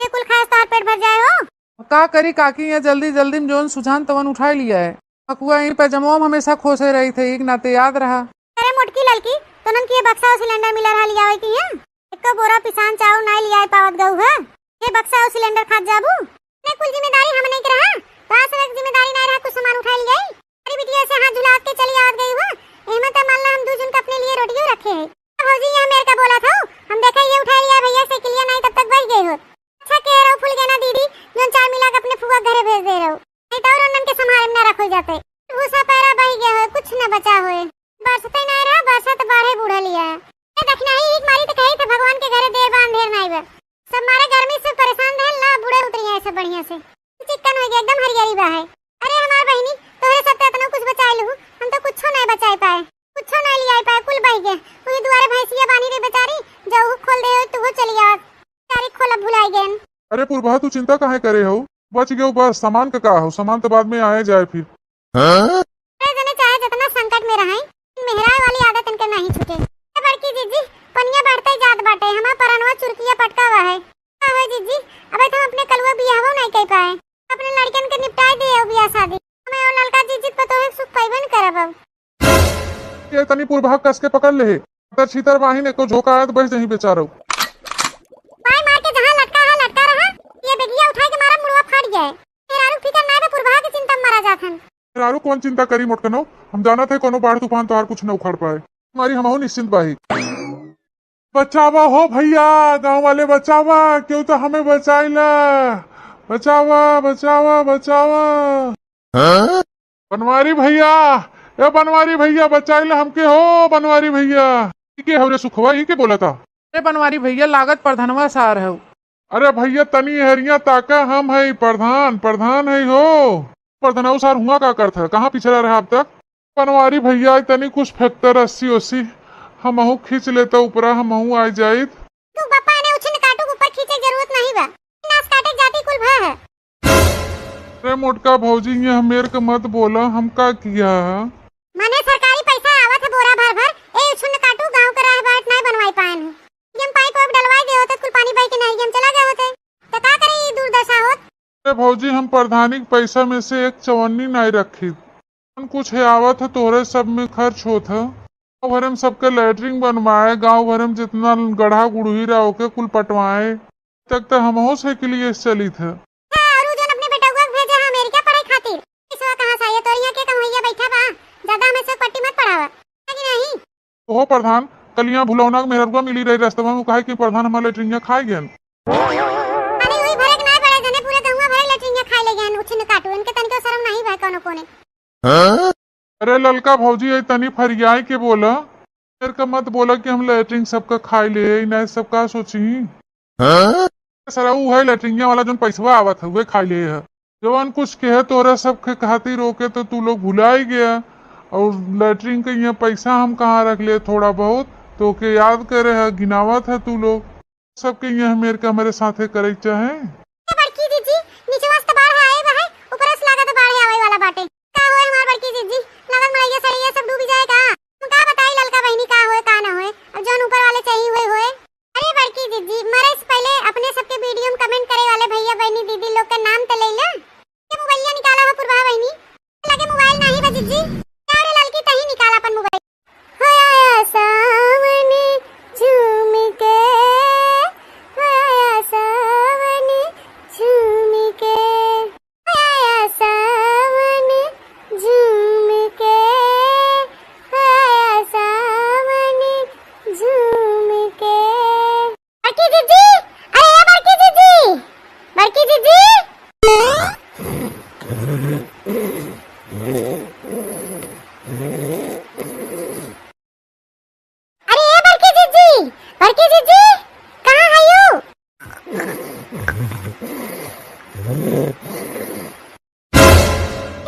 ये कुल खाए से तार पेट भर जाए हो। का करी काकी, यहाँ जल्दी जल्दी में जौन सुझान तवन उठाए लिया है। अकुआ यहीं पैजमवा में हमेशा खोसे रही थे, एक नाते याद रहा। अरे मोटकी ललकी, तोनन के ये बक्सा और सिलेंडर मिला रहा लियावे की है? एको बोरा पिसान चाउर नाय लियाए पावत गऊ है। ये बक्सा और सिलेंडर खात जाबू? ने कुल जिम्मेदारी हमने के रहा, तो आज से एक जिम्मेदारी नाय रहा, कुछ सामान उठा लियाई। अरे बिटिया से हाथ झुलात के चली आवत गई हुआ, एहमे त मान ला हम दू जन के अपने लिए रोटियो रखे है। भौजी यहाँ मेरे का बोला था, हम देखा ये उठा लिया भैया से किलिया नहीं तब तक बह गई हो। अच्छा कह रहो फूल गेना दीदी, जौन चार मिला के अपने फुआ घरे भेज दे रहो। नहीं तो और उन्हन के संभारे में ना रखो जाते। भूसा पैरा बह गया है, कुछ न बचा होए। बरसते नहीं रहा, बरसत बाढ़े बूढ़ा लिया है। ये देखना ही एक मारी तो कही थे भगवान के घरे देर बा अंधेर नहीं बा। सब मारे गर्मी से परेशान रहे, ला बूढ़े उतरी है सब बढ़िया से। चिक्कन हो गया, एकदम हरियाली बा है। अरे हमार बहिनी, तोहरे सब तो इतना कुछ बचाए लहू, हम तो कुछो नहीं बचाए पाए, कुछो नहीं लियाए पाए, कुल बह गए। वही दुआरे भैंसिया बानी रे बेचारी, जाऊ खोल दे हो, तू चली आ। चारी खोला भुलाई गए। अरे पुरबा, तू चिंता काहे करे हो? बच गयो बस, सामान का का हो, सामान तो बाद में आए जाए फिर। हाँ? अरे जने चाहे जितना संकट में रहे, मेहराए वाली आदत इनके नहीं छूटे। ए बड़की जीजी, पनिया बढ़ते जात बाटे, हमार परनवा चुरकिया पटका हुआ है। का हो जीजी, अब तो हम अपने कलुआ बियाहवो नहीं कर पाए, अपने लड़कन के निपटाए दे बियाह शादी। हमें और ललका जीजी पतोहे के सुख पाइबे न करब अब। ये तनी पुरभाग कस के पकड़ ले। तर छीतर बाहिन एको झोंका आए तो बह जही बेचारो। भाई मार के जहाँ लटका है लटका रहा। ये बेगिया उठाए के मारा मुड़वा फाट गया है। मेहरारू फिकर ना बे पुरभाग के चिंता में मारा जात हन। मेहरारू कौन चिंता करी मोटकनो, हम जानत है कोनो बाढ़ तूफान तोहार कुछ न उखाड़ पाए। हमारी हमहू निश्चिंत बाही। बचावा हो भैया, गाँव वाले बचावा, क्यों तो हमें बचाइला। बचावा, बचावा, बचावा। हाँ? बनवारी भैया, ए बनवारी भैया, बचाइला हमके हो बनवारी भैया। ई के हवरे सुखवा, ई के बोला था? अरे बनवारी भइया, लागत परधनवा सार हउ। अरे भइया, तनी एहरिया ताका, हम हई परधान, परधान हई हो। परधनऊ सार हुआँ का करत ह? कहाँ पिछड़ा रहा अब तक? बनवारी भइया, तनी कुछ फेंकता रस्सी ओस्सी, हमहू खींच लेता ऊपरा, हमहू आइ जाइत। तू बप्पा एने उछिन काटू ऊपर खींचे के जरूरत नहीं बा। नास काटे के जाति कुल भा है। अरे मोटका भौजी, ये हमेर के मत बोला, हम का किया है? माने सरकारी पैसा आवत है बोरा भर भर, ए उछिन काटू गाँव के राह बाट नहीं बनवाई पाएन हूँ। ये हम पाइप वाइप डलवाई दे होते, कुल पानी बह के नहीं, ये हम चला गए होते। तो का करे ये दुर्दशा होत? अरे भौजी, हम प्रधानी के पैसा में से एक चवन्नी नाई रखी। जौन कुछ है आवत है, तोहरे सब में खर्च होत है। गाँव भरे में सबके लैट्रिन बनवाए, गाँव भरे में जितना गढ़ा गुड़ही रहा, ओके कुल पटवाए। तक तो हमहू से के लिए चलित है। हाँ, और उ जौन अपने बेटउआ के भेजे है अमेरिका पढ़े खातिर, पैसवा कहाँ से आई? तोर यहाँ के कमवैया बैठा बा, ज्यादा हमें से पट्टी मत पढ़ावा, है कि नहीं? ओहो प्रधान, कलिया भुलौना के मेहररुआ मिली रही रस्तवा में, कहे कि प्रधान हमार लैट्रिनिया खाए गयन। अरे वही भरे के ना पड़े, जने पूरे गहुआ भरे लैट्रिनिया खाए ले गयन, उछिन काटू, इनके तनिको शर्म नहीं भय कोनो कोने। अरे ललका भौजी, ये तनी फरियाई के बोला, मेरे का मत बोला कि हम लैट्रिन सबका खाए ले, नहीं सब का सोची। सारा उ है लैट्रिनिया वाला जौन पैसवा आवत है, उहे खाए ले है। जवन कुछ कहे तोरा सबके खातिर ओके तो तू लोग भुलाई गया। और लैट्रिन के यहाँ पैसा हम कहाँ रख ले, थोड़ा बहुत तो ओके याद करे है, गिनावत है तू लोग। सबके यहाँ मेर के हमरे साथे करे के चाहे। ए बड़की जीजी, नीचवा से तो बाढ़ आए बा है, ऊपर से लागत बाढ़ आवे वाला बाटे। का होए हमार बड़की जीजी, लागत मड़ैया सड़ैया सब डूबी जाए का? हम का बताई ललका बहिनी का होए का ना होए, अब जौन ऊपर वाले चाहिए हुए होए। अरे बड़की जीजी, मरे से पहले अपने सबके वीडियो में कमेंट करे वाले भैया बहिनी दीदी लोग के नाम तो ले ला। ये मोबाइलिया निकाला हो पुरवा बहिनी, लगे मोबाइल नहीं बा जीजी। का रे ललकी, तही निकाल अपन मोबाइल। होया सावन झूम के, होया सावन झूम के, होया सावन झूम के, होया सावन झूम के। बड़की जीजी, अरे ए बड़की जीजी, बड़की जीजी। अरे ए बड़की जीजी, बड़की जीजी, कहाँ है यू?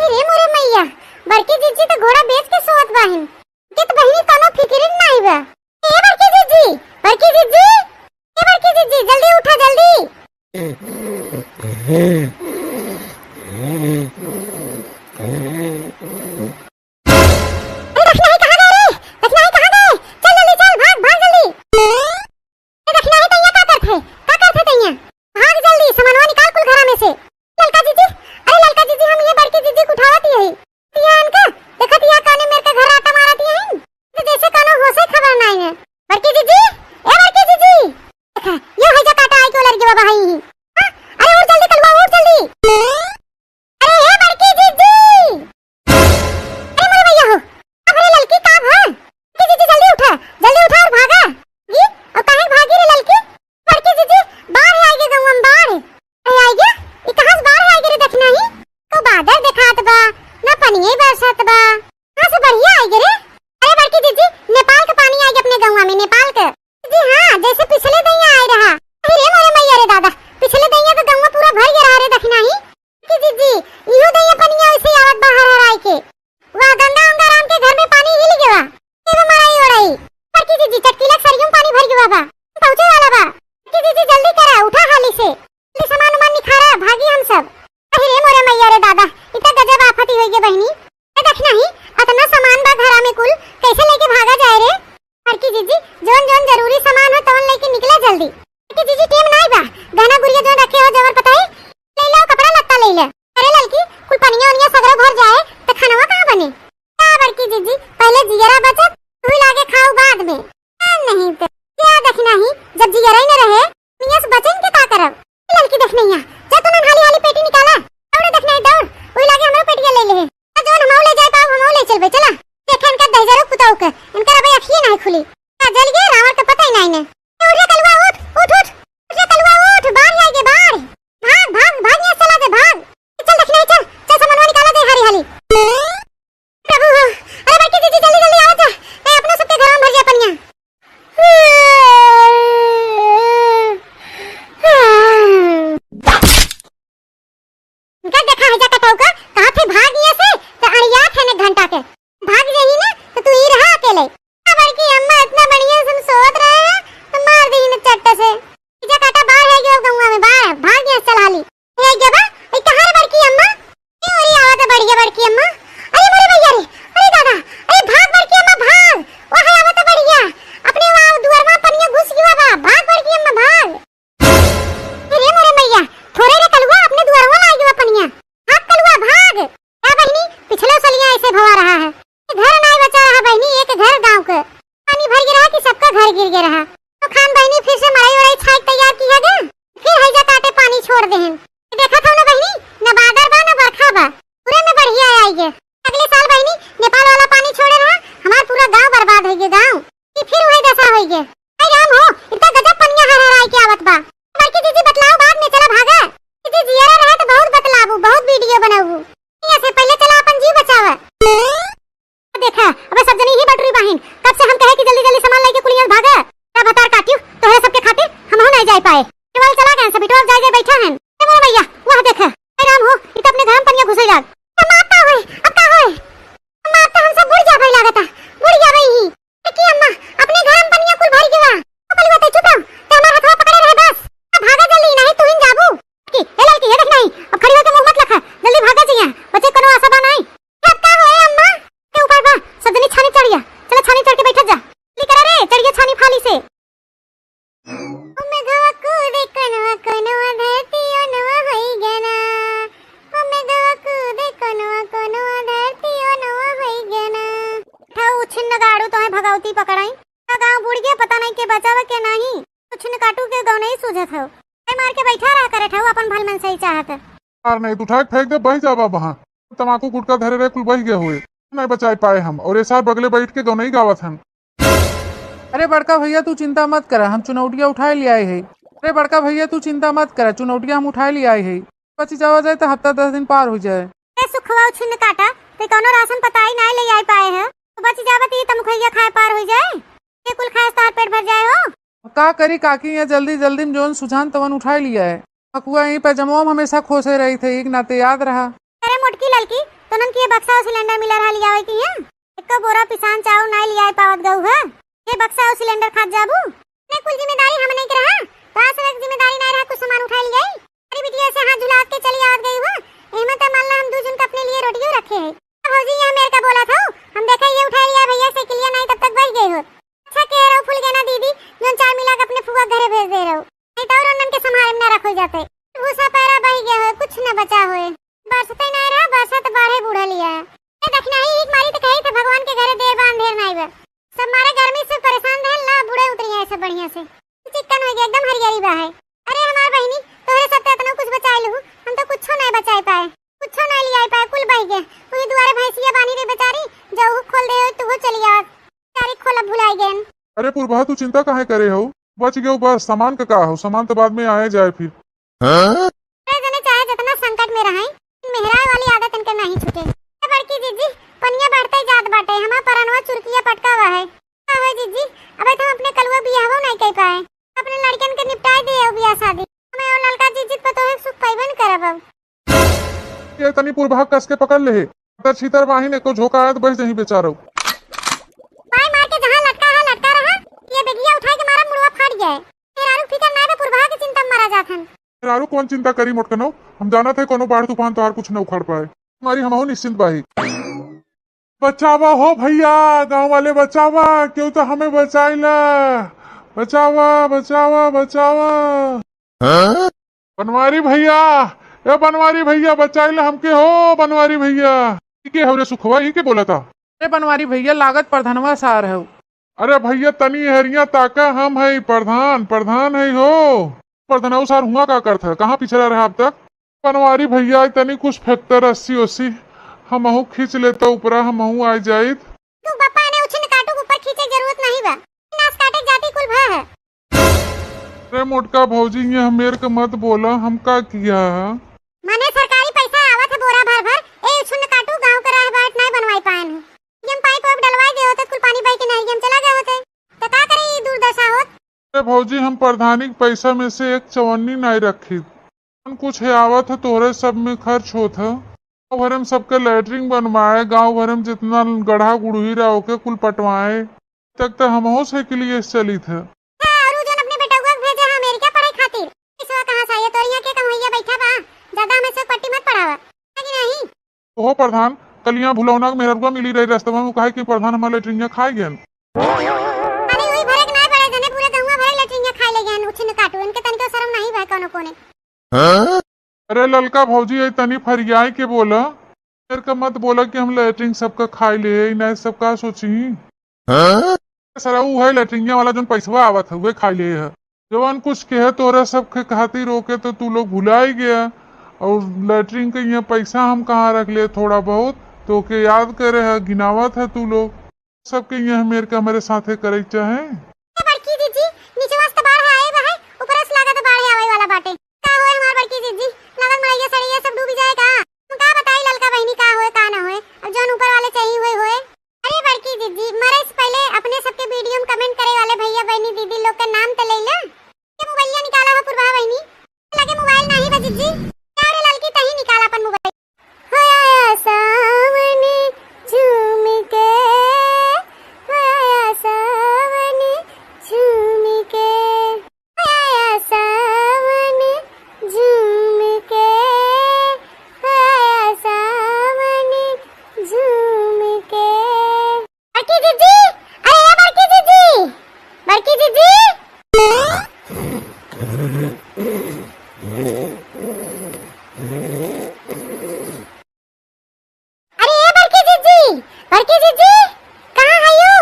अरे मोरे मैया, बड़की जीजी तो घोड़ा बेच के सोवत बाहिन। के तो बहिनी कोनो फिकिर नहीं बा। ए बड़की जीजी, बड़की जीजी, ए बड़की जीजी, जल्दी उठा, जल्दी। अरे दखिनाही कहाँ गए रे? दखिनाही कहाँ गए? चल जल्दी चल, भाग, भाग जल्दी। ए दखिनाही तैया का करत है? का करत है तैया? भाग जल्दी, सामानवा निकाल कुल घरा में से। ललका जीजी, अरे ललका जीजी, हम ये बड़की जीजी के उठावत ही है। तिया इनका, देखत या काने मेर के घर आटा मारत ही है। तो जैसे कोनो होशे खबर नहीं है। बड़की जीजी, ए बड़की जीजी। देखा, यो है जो काटा आई के लड़ गया भाई। हाँ? अरे उठ जल्दी कलुआ, उठ जल्दी। अरे ए बड़की जीजी। अरे मोरे भैया हो, अब रे ललकी का भा? बड़की जीजी जल्दी उठा, जल्दी उठा और भागा। जी, और काहे भागी रे ललकी? बड़की जीजी, बाढ़ आइगे गौवा में, बाढ़। अरे आइगे? ई कहाँ से बाढ़ आइगे रे दखिनाही? तो बादर देखात बा, ना पनिये बरसत बा। कहाँ से बढ़िया आइगे रे? अरे बड़की जीजी, नेपाल के पानी आइगे अपने गौवा में, नेपाल के। जी हाँ, जैसे पिछले दैया आए रहा। अरे रे मोरे मैया रे दादा, पिछले दैया तो गौवा पूरा भर गया रहा रे दखिनाही। बड़की जीजी, इहो दैया पनिया वैसे आवत बा हर हर आइके। वाह, गंगा उंगा राम के घर में पानी हिल गया। ए बा मड़ई ओड़ई। बड़की जीजी, चटकीला के सरियों में पानी भर गया बा। पहुँचे वाला बा। बड़की जीजी, जल्दी करा, उठा हाली से। जल्दी सामान उमान निखारा, भागी हम सब। अरे रे मोरे मैया रे दादा, इ त गजब आफत ही होइगे बहिनी। ए दखिनाही, अतना सामान बा घरा में कुल, कैसे लेके भागा जाए रे? बड़की जीजी, जौन जौन जरूरी सामान हो तवन लेके निकला जल्दी। बड़की जीजी, टेम नाई बा, गहना गुरिया जौन रखे हो जवन पता है, ले लो, कपड़ा लत्ता ले ले। अरे ललकी, कुल पनिया उनिया सगरो भर जाए, त खानवा कहाँ बने? का बड़की जीजी, पहले जियरा बचत, तू लागे खाऊ बाद में। आ, नहीं तो, क्या दखिनाही, जब जियरा ही न अच्छा, बिटवा अब जाए, जाए बैठा है। ए मोर मैया, वह देख, ए राम हो, ई त अपने घर में पनिया घुसई लाग। अम्मा, अब का होए, अब का होए? अम्मा, अब त हम सब बुड़ जाबे लागता, बुड़ जाबे ही। ए की अम्मा, अपने घर में पनिया कुल भर गवा। ओ कलुआ, ते चुप रह, ते हमार हथवा पकड़े रहे बस। अब भागा जल्दी, नहीं तू ही जाबू। की, ए ललकी, ये देख नहीं, अब खड़ी होके मुंह मत लखा, जल्दी भागा जइया, बचे कोनो आशा बा नहीं। अब का होए अम्मा? के उपाय बा, सब जनी छानी चढ़िया, चला छानी चढ़ के बैठत जा। जल्दी करा रे, चढ़िया छानी फाली से। ओ मेघवा कूदे कनवा कनवा धरती ओनवा होई गना। ओ मेघवा कूदे कनवा कनवा धरती ओनवा होई गना। उठा उछिन्न गाड़ू तोहे भगवती पकड़ाई। पूरा गाँव बुड़ गया, पता नहीं के बचावा के नहीं। उछिन्न काटू के गौ नहीं सूझत हो। ए मार के बैठा रहा करे ठऊ अपन भल मन सही चाहत। यार नहीं, तू उठा के फेंक दे, बह जाबा वहाँ। तमाकू गुटखा धरे रहे, कुल बह गए हुए। नहीं बचाई पाए हम, और ये सार बगले बैठ के गौ नहीं गावत हन। अरे बड़का भैया, तू चिंता मत करा, हम चुनौटिया उठाए ले आए है। अरे बड़का भैया, तू चिंता मत करा, चुनौटिया हम उठाए ले आए है। बची जावा जाए तो हफ्ता दस दिन पार हो जाए। ए सुखवा उछिन्न काटा, ते कौनो राशन पताई नाय ले आए पाए है, तो बची जावा ती तमखैया खाए पार हो जाए। ये कुल खाए से तोहार पेट भर जाए हो। का करी काकी, यहाँ जल्दी जल्दी में जौन सुझान तवन उठाए लिया है। मकुआ यहीं पैजमवा में हमेशा खोसे रही थे, एक नाते याद रहा। अरे मोटकी ललकी, तोनन के बक्सा और सिलेंडर मिला रहा लियावे की है? एको बोरा पिसान चाउर नाय लियाए पावत गऊ है। ये बक्सा और सिलेंडर खात जाबू? ने कुल जिम्मेदारी हमने के रहा, तो आज से एक जिम्मेदारी नाय रहा, कुछ सामान उठाए लियाई। अरे बिटिया से हाथ झुला के चली आवत गई हो, एहमे त मान ला हम दू जन का अपने लिए रोटियो रखे है। भौजी यहाँ मेर का बोला था, हम देखा ये उठाए लिया भैया साइकिलिया नाय तब तक बह गई हो। अच्छा कह रहो फूल गेना दीदी, जौन चार मिला के अपने फुआ घरे भेज दे रहो, नहीं तो और उन्हन के संभारे में ना रखल जाते। भूसा पैरा बह गया हो, कुछ न बचा होए। बरसते ना रहा, बरसत बाढ़े बूढ़ा लिया है। ये देखना ही एक मारी तो कही थे भगवान के घरे देर बा अंधेर नाई बा। सब मारे गर्मी से परेशान रहे, ला बूढ़े उतरी है सब बढ़िया से। चिक्कन हो गया, एकदम हरियाली बा है। अरे हमार बहिनी, तोहरे सब तो इतना कुछ बचाए लहू, हम तो कुछो नहीं बचाए पाए, कुछो नहीं लियाए पाए, कुल बह गए। वही दुआरे भैंसिया बानी रे बेचारी, जाऊ खोल दे हो, तू चली आवा। सारी खोला भुलाई गए। अरे पुरबहा, तू चिंता काहे करे हो? बच गयो बस, सामान का का हो, सामान तो बाद में आए जाए फिर। अरे जने चाहे जितना संकट में रहे, मेहराए वाली आदत इनके नहीं छूटे। ए बड़की जीजी, पनिया बढ़ते जात बाटे, हमार परनवा चुरकिया पटका हुआ है। का हो जीजी, अब तो हम अपने कलुआ बियाहवो नहीं कर पाए, अपने लड़कन के निपटाए दिए हो बियाह शादी, हमें और ललका जीजी पतोहे सुख पैबे न करब अब। ये तनी पुरबहा कस के पकड़ ले हे। अगर छीतर बाहिन एको झोंका आए तो बस जहीं बेचारो। पाई मार के जहाँ लटका है, लटका रहा। ये बेगिया उठाए के मारा मुड़वा फाट गया है। मेहरारू फिकर नाय बा, पुरबहा के चिंता में मारा जात हन। मेहरारू कौन चिंता करी मोटकनो, हम जानत है कोनो बाढ़ तूफान तोहार कुछ न उखाड़ पाए। हमारी हमहू निश्चिंत बाही। बचावा हो भैया, गाँव वाले बचावा, केहू तो हमें बचाइला। बचावा, बचावा, बचावा। हाँ? बनवारी भैया, ए बनवारी भैया, बचाइला हमके हो बनवारी भैया। ई के हो रे सुखवा, ई के बोला था? अरे बनवारी भैया, लागत प्रधनवा सार हो। अरे भैया तनी हेरिया ताका, हम है प्रधान, प्रधान है हो। प्रधानऊ सार हुआ का करत है, कहाँ पिछड़ा रहा अब तक? बनवारी भैया, तनी कुछ factor अस्सी ओसी, हमहू खींच लेता ऊपरा, हमहू आ जाइत। तू बप्पा ने उछिन काटू के ऊपर खींचे के जरूरत नहीं बा। नास काटे जाति कुल भा है। रे मोटका भौजी, ये हमेर के मत बोला, हम का किया है? माने सरकारी पैसा आवत है बोरा भर भर, ए उछिन काटू गाँव के राह बाट नहीं बनवाई पाएन है। हम पाइप वाइप डलवाई दे होते, कुल पानी बह के नहरिया में चला गए होते, तो का करे ई दुर्दशा होत? अरे भौजी, हम प्रधानी के पैसा में से एक चवन्नी नाई रखी। जौन कुछ है आवत है, तोहरे सब में खर्च होत है। गाँव भरे में सबके लैट्रिन बनवाए, गाँव भरे में जितना गढ़ा गुड़ही रहा, ओके कुल पटवाए। तक तो हमहू साइकिलिए से चलित है। हाँ, और उ जौन अपने बेटउआ के भेजे है अमेरिका पढ़े खातिर, पैसवा कहाँ से आई? तोर यहाँ के कमवैया बैठा बा, ज्यादा हमें से पट्टी मत पढ़ावा, है कि नहीं? ओहो प्रधान, कलिया भुलौना के मेहररुआ मिली रही रस्तवा में, कहे कि प्रधान हमार लैट्रिनिया खाए गएन। अरे वही भरे के ना पड़े, जने पूरे गहुआ भरे लैट्रिनिया खाए ले गएन, उछिन काटू, इनके तनिको शर्म नहीं बा कौनो कोने। अरे ललका भौजी, ये तनी फरियाई के बोला, मेर का मत बोला कि हम लैट्रिन सबका खाए ले, नहीं सब का सोची। सरा उ है लैट्रिनिया वाला जौन पैसवा आवत है, उहे खाए ले है। जवन कुछ के है तोरा सब के खातिर ओके तो तू लोग भुलाई गया। और लैट्रिन के यहाँ पैसा हम कहाँ रख ले थोड़ा बहुत, तो ओके याद करे है, गिनावत है तू लोग। सबके यहाँ मेर के हमारे साथे करे के चाहे। ए बड़की जीजी, नीचवा से तो बाढ़ आए बा है, ऊपर से लागत बाढ़ आवे वाला बाटे। का होए हमार बड़की जीजी, लागत मड़ैया सड़ैया सब डूबी जाए का? हम का बताई ललका बहिनी का होए का ना होए, अब जौन ऊपर वाले चाहिए होए होए। अरे बड़की जीजी, मरे से पहले अपने सबके वीडियो में कमेंट करे वाले भैया बहिनी दीदी लोग का नाम तो ले ला। ये मोबाइलिया निकाला हो पुरवा बहिनी, अरे ए बड़की जिज्जी, बड़की जिज्जी, कहाँ है यू?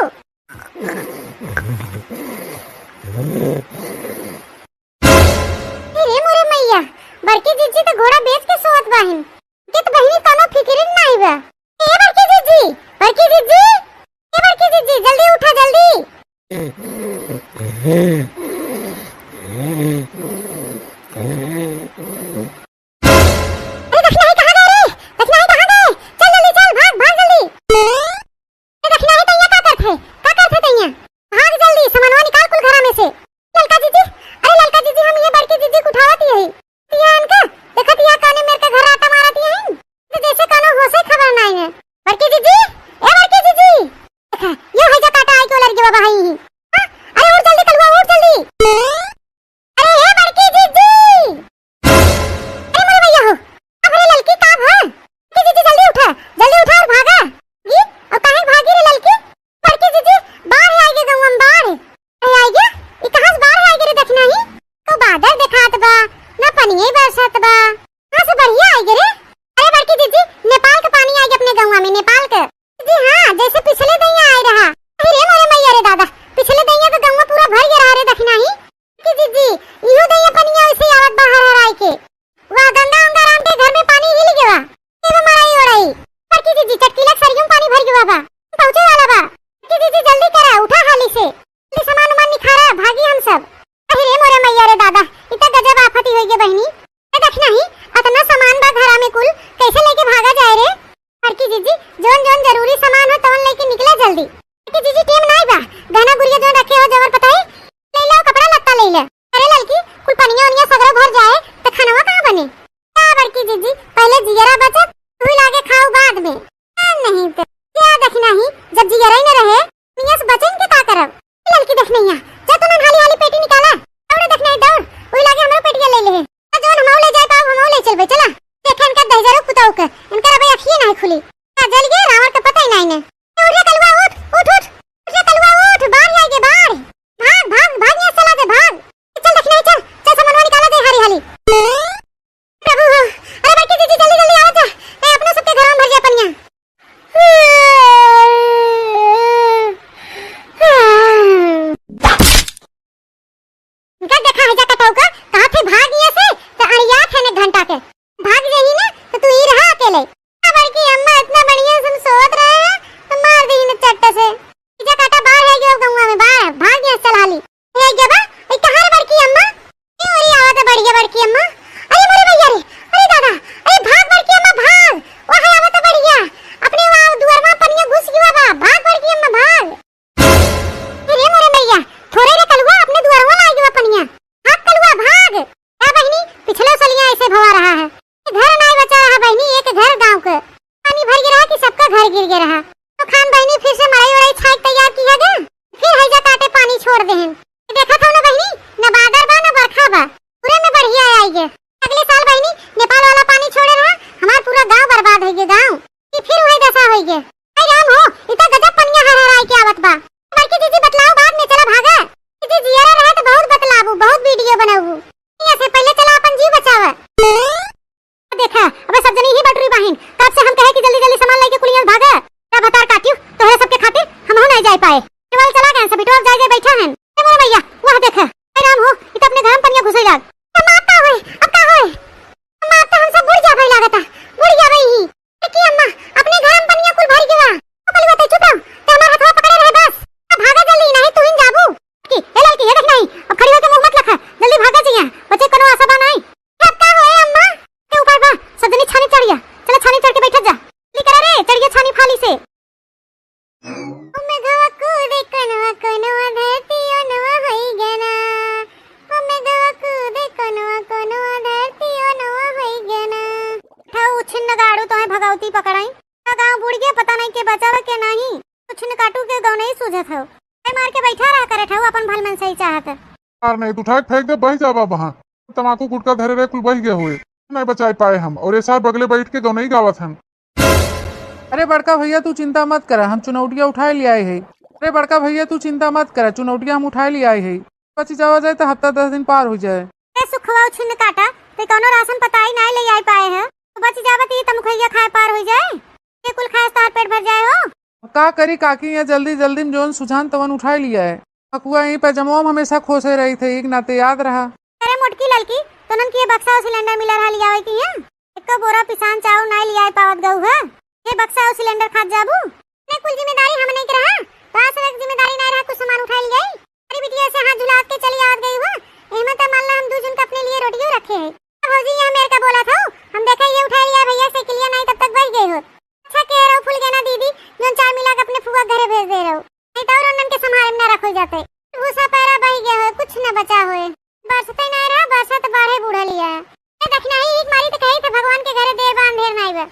अरे मोरे मैया, बड़की जिज्जी तो घोड़ा बेच के सोवत बाहिन। के तो बहिनी कोनो फिकिर नाई बा। ए बड़की जिज्जी, बड़की जिज्जी, ए बड़की जिज्जी, जल्दी उठा, जल्दी। अरे दखिनाही कहाँ गए रे? दखिनाही कहाँ गए? चल जल्दी चल, भाग, भाग जल्दी। अरे दखिनाही तैया का करत है? का करत है तैया? भाग जल्दी, सामानवा निकाल कुल घरा में से। ललका जीजी, अरे ललका जीजी, हम ये बड़की जीजी के उठावत ही है। तिया इनका, देखत या कौने मेर के घर आटा मारत ही हैं। तो जैसे कौनो होशे खबर नाई है। बड़की जीजी, ए बड़की जीजी। देखा, यो है जो काटा आई के लड़ गया बाबा ही। हाँ? अरे उठ जल्दी कलुआ, उठ जल्दी। अरे ए बड़की जीजी! अरे मोरे भैया हो, अब रे ललकी का भा? बड़की जीजी जल्दी उठा, जल्दी उठा और भागा। जी, और काहे भागी रे ललकी? बड़की जीजी, बाढ़ आइगे गौवा में, बाढ़। अरे आइगे? ई कहाँ से बाढ़ आइगे रे दखिनाही? तो बादर देखात बा, ना पनिये बरसत बा। कहाँ से बढ़िया आइगे रे? अरे बड़की जीजी, नेपाल के पानी आइगे अपने गौवा में, नेपाल के। जी हाँ, जैसे पिछले दैया आए रहा। अरे रे मोरे मैया रे दादा, पिछले दैया तो गौवा पूरा भर गया रहा रे दखिनाही। कि जीजी, इहो दैया पनिया वैसे आवत बा हर हर आए के। वाह, गंगा उंगा राम के घर में पानी हिल गया। ए बा मारा ई ओड़ाई। बड़की जीजी, चटकीला के सरियों में पानी भर गया बा। पहुँचे वाला बा। कि जीजी, जल्दी करा, उठा हाली से। जल्दी सामान उमान निखारा, भागी हम सब। अरे रे मोरे मैया रे दादा, इ त गजब आफत ही होइगे बहिनी। ए दखिनाही, अतना सामान बा घरा में कुल, कैसे लेके भागा जाए रे? बड़की जीजी, जौन जौन जरूरी सामान हो तवन लेके निकला जल्दी। बड़की जीजी, टेम नाई बा, गहना गुरिया जौन रखे हो जवन पता है, ले लो, कपड़ा लत्ता ले ले। अरे ललकी, कुल पनिया उनिया सगरो भर जाए त खानवा कहाँ बने? का बड़की जीजी, पहले जियरा बचत, तू लागे खाऊ बाद में। आ, नहीं तो क्या दखिनाही, जब जियरा ही न रहे, पनिया से बचन के का करब? ललकी दखिनैया, जा तू नन हाली हाली पेटी निकाला। दौड़ दखिनैया दौड़, वही लागे हमरो पेटिया ले ले। आ जौन हमहू ले जाए पाऊ, हमहू ले चलबे, चला। देखे इनका दहिजरो पुताऊ के, इनकर अबे अखिए नाहीं खुली। का जल गए, रावण के पता ही नाहीं ने। ए, उठ रे कलुआ, उठ, उठ, उठ। उठ रे कलुआ, उठ, बाढ़ आइगे, बाढ़। भाग, भाग, भाग, यहाँ चला दे, भाग। चल दखिनैया, चल, चल, सामानवा निकाला दे, हाली, हाली। प्रभु हो, अरे बड़की जीजी, जल्दी, जल्दी आवा जा। ए, अपना सबके घर में भर जा पनिया। इनका देखा है जा कटऊ का, कहा थे भाग यहाँ से, तो अड़िया थे ने घंटा के। भाग जाही ना, तो तू ही रहा अकेले। आ बड़की अम्मा इतना बढ़िया से हम सोवत रहे हैं, तो मार दी ने चट्ट से। जा काटा बाहर है गयो गौवा में, बाहर, भाग यहाँ से चल हाली। ए गया बा, ए कहाँ रे बड़की अम्मा? ए ओरी आवत है बढ़िया बड़की अम्मा। अरे मोरे भैया रे, अरे दादा, अरे भाग बड़की अम्मा भाग। ओ है आवत है बढ़िया। अपने वहाँ दुआरवा पनिया घुस गया बा, भाग बड़की अम्मा भाग। अरे मोरे मैया, थोड़े रे कलुआ, अपने दुआरवा लाग गया पनिया। भाग कलुआ, भाग। का बहिनी, पिछले सलिया ऐसे भवा रहा है। एक घर नाई बचा रहा बहिनी, एक घर गाँव के। पानी भर गया रहा कि सबका घर गिर गया रहा। तो खान बहिनी फिर से मड़ई उड़ई छाई तैयार किया गया। फिर हैजा काटे पानी छोड़ देहन। देखा था ना बहिनी, न बादर बा, न बरखा बा। पूरे में बढ़िया आई गया। अगले साल बहिनी, नेपाल वाला पानी छोड़े रहा, हमार पूरा गाँव बर्बाद हो गया, गाँव। कि फिर वही दशा होई गे। अरे राम हो, इतना गजब पनिया हर हराई के आवत बा। बड़की जीजी बतलाओ बाद में, चला भागा। जीजी जियरा रहे तो बहुत बतलाबू, बहुत वीडियो बनाबू। यहाँ से पहले चला अपन जीव बचावा। देखा, अबे सब जनी ही बटुरी बाहिन, कब से हम कहे कि जल्दी जल्दी सामान लेके कुलियन भागा। तब हतार काटियो, तोहरे सबके खातिर हमहू नहीं जाए पाए। केवल चला गए, सब बिटवा जाए जाए बैठा है। ए मोर मैया, वह देखा। अरे राम हो, इ तो अपने घर में पनिया घुसे लाग। अब माता होए, अब का होए? मार तो हम सब बुड़ जाबे लागता, बुड़ जाबे ही। ए की अम्मा, अपने घर में पनिया कुल भर गवा। ओ कलुआ ते चुप रह, ते हमार हथवा पकड़े रहे बस। अब भागा जल्दी, नहीं तू ही जाबू। की, ए ललकी, ये देख नहीं, अब खड़ी होके मुंह मत लखा, जल्दी भागा जिया, बचे कोनो आशा बा नहीं। अब का होए अम्मा? के उपाय बा, सब जनी छानी चढ़िया, चला छानी चढ़ के बैठा जा। निकरा रे, चढ़िया छानी फाली से। ओ मेघवा कूदे कनवा कनवा धरती ओनवा होई गना। ओ मेघवा कूदे कनवा कनवा धरती ओनवा होई गना। ठौ उछिन नगाड़ू तोहे भगवती पकड़ाई। का गाँव बुड़ गया, पता नहीं के बचावा के नहीं। उछिन काटू के गौ नहीं सूझत हो। ए मार के बैठा रहा करे ठौ अपन भल मन सही चाहत। यार नहीं, तू उठा के फेंक दे, बह जाबा वहाँ। तमाकू गुटखा धरे रहे, कुल बह गए हुए। नहीं बचाई पाए हम। और ये सार बगले बैठ के गौ नहीं गावत हन। अरे बड़का भैया, तू चिंता मत करा, हम चुनौटिया उठाए ले आए है। अरे बड़का भैया, तू चिंता मत करा, चुनौटिया हम उठाए ले आए है। बची जावा जाए तो हफ्ता दस दिन पार हो जाए। ए सुखवा उछिन काटा, ते कौनो राशन पताई नाई ले आई पाए है, तो बची जावा तो ये तमखैया खाए पार हो जाए, ये कुल खाए से तोहार पेट भर जाए हो। का करी काकी, यहाँ जल्दी जल्दी में जौन सुझान तवन उठाई लिया है। अकुआ यहीं पे जमवा में हमेशा खोसे रही थे, एक नाते याद रहा। अरे मोटकी ललकी, तोनन के ये बक्सा और सिलेंडर मिला रहा लियावे की है? एको बोरा पिसान चाउर नाई लियाए पावत गऊ है। ये बक्सा और सिलेंडर खात जाबू? ने कुल जिम्मेदारी हमने के रहा, तो आज से जिम्मेदारी नाई रहा, कुछ सामान उठाई लियाई। अरे बिटिया से हाथ झुलावत के चली आवत गई हो, एहमे तो मान ला हम दू जन का अपने लिए रोटियो रखे है। भौजी यहाँ मेर का बोला था, हम देखा ये उठाई लिया भैया साइकिलिया नाई तब तक बच गई हो। अच्छा कह रहो फुलगेना दीदी, जौन चार मिला के अपने फुआ घरे भेज दे रहो, नहीं तो और उन्हन के संभाल में ना रखल जाते। भूसा पैरा बह गया है, कुछ न बचा होए। बरसते ना रहा, बरसत बाढ़े बूढ़ा लिया है। ये देखना ही एक मारी तो कही थे भगवान के घरे देर बा अंधेर नाई बा।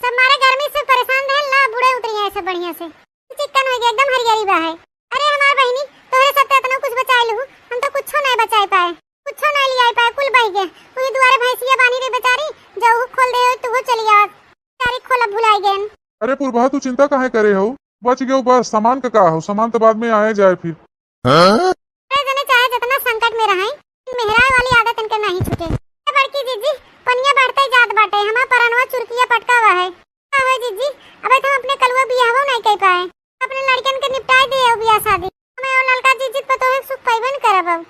सब मारे गर्मी से परेशान रहे, ला बूढ़े उतरी है सब बढ़िया से। चिक्कन हो गया, एकदम हरियाली बा है। अरे हमार बहिनी, तोहरे सब तो इतना कुछ बचाए लहू, हम तो कुछो नहीं बचाए पाए, कुछो नहीं लियाए पाए, कुल बह गए। वही दुआरे भैंसिया बानी रे बेचारी, जाऊ खोल दे हो, तू चली आवा। सारी खोलब भुलाई गए। अरे पुरबहा, तू चिंता काहे करे हो? बच गयो बस, सामान का का हो, सामान तो बाद में आए जाए फिर। अरे जने चाहे जितना संकट में रहे, मेहराए वाली आदत इनके नहीं छूटे। ए बड़की जीजी, पनिया बढ़ते जात बाटे, हमार परनवा चुरकिया पटका हुआ है। का होए जीजी, अब तो हम अपने कलुआ बियाहवो नहीं कर पाए, अपने लड़कन के निपटाए दिए हो बियाह शादी। हमें और ललका जीजी पतोहे सुख पाइबे न करब अब।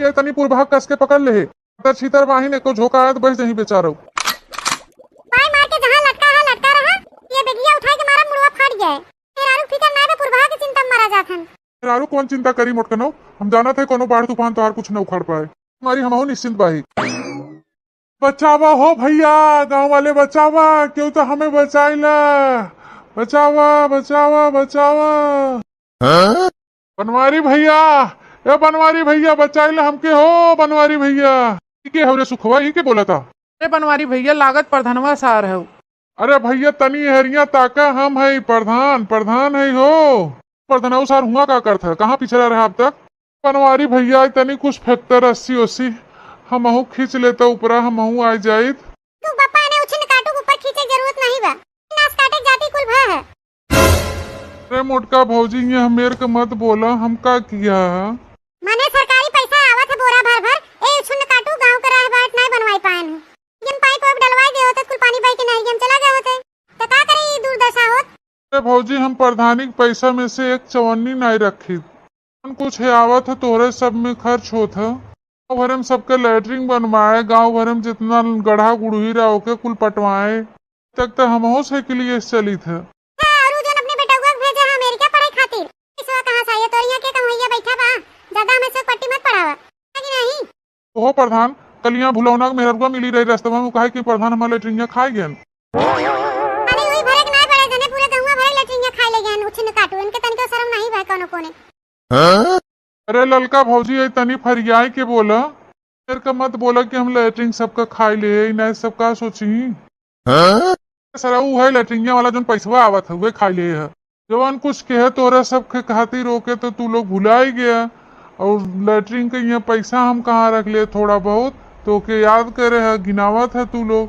ये तनी पुरबहा कस के पकड़ ले, तर छीतर बाहिन एको झोंका आए तो बच जही बेचारो। पाई मार के जहाँ लटका है लटका रहा, ये बेगिया उठाए के मारा मुड़वा फाट गया है। मेहरारू फिकर ना बे, पुरबहा के चिंता में मरा जात हन। मेहरारू कौन चिंता करी मोटकनो, हम जानत है कोनो बाढ़ तूफान तोहार कुछ न उखाड़ पाए। हमारी हमहू निश्चिंत बाही। बचावा हो भैया, गांव वाले बचावा, क्यों तो हमें बचाइला, बचावा, बचावा, बचावा। हाँ? बनवारी भैया, ए बनवारी भैया, बचाइला हमके हो बनवारी भैया। ई के हो रे सुखवा, ई के बोला था? ए बनवारी भैया, लागत प्रधनवा सार हो। अरे भैया, तनी हेरिया ताका, हम है प्रधान, प्रधान है हो। प्रधानऊ सार हुआ का करत है, कहाँ पिछड़ा रहा अब तक? बनवारी भैया, तनी कुछ फैक्टर अस्सी ओसी, हमहू खींच लेता ऊपरा, हमहू आ जाइत। तू बप्पा ने उछिन काटू के ऊपर खींचे जरूरत नहीं बा, नास काटे जाती कुल भा है। अरे मोटका भौजी, ये हमेर के मत बोला, हम का किया है? माने सरकारी पैसा आवत है बोरा भर भर, ए उछिन काटू गांव के राह बाट नहीं बनवाई पाएन है। हम पाइप वाइप डलवाई दे होते, कुल पानी बह के नहरिया में चला गए होते, तो का करे ई दुर्दशा होत? अरे भौजी, हम प्रधानी के पैसा में से एक चवन्नी नाई रखी। जौन कुछ है आवत है, तोहरे सब में खर्च होत है। गाँव भरे में सबके लैट्रिन बनवाए, गाँव भरे में जितना गढ़ा गुड़ही रहा, ओके कुल पटवाए। तक तो हमहू साइकिलिए से चलित है। हाँ, और उ जौन अपने बेटउआ के भेजे है अमेरिका पढ़ाई खातिर, पैसवा कहाँ से आई? तोर यहाँ के कमवैया बैठा बा, ज्यादा हमें से पट्टी मत पढ़ावा, है कि नहीं? ओहो प्रधान, कलिया भुलौना के मेहररुआ मिली रही रस्तवा में, उ कहे कि प्रधान हमार लैट्रिनिया खाए गएन। अरे उही भरे के नाय पड़े, जने पूरे गहुआ भरे लैट्रिनिया खाए ले गएन, उछिन काटू, इनके तनिको शर्म नहीं बा कौनो कोने। अरे ललका भौजी, ये तनी फरियाई के बोला, मेर का मत बोला कि हम लैट्रिन सबका खाए ले, नहीं सब का सोची। हाँ? सरा उ है लैट्रिनिया वाला जौन पैसवा आवत है, उहे खाई ले है। जवन कुछ कहे तोरा सब के खातिर ओके तो तू लोग भुलाई गया। और लैट्रिन के यहाँ पैसा हम कहाँ रख ले थोड़ा बहुत, तो ओके याद करे है, गिनावत है तू लोग।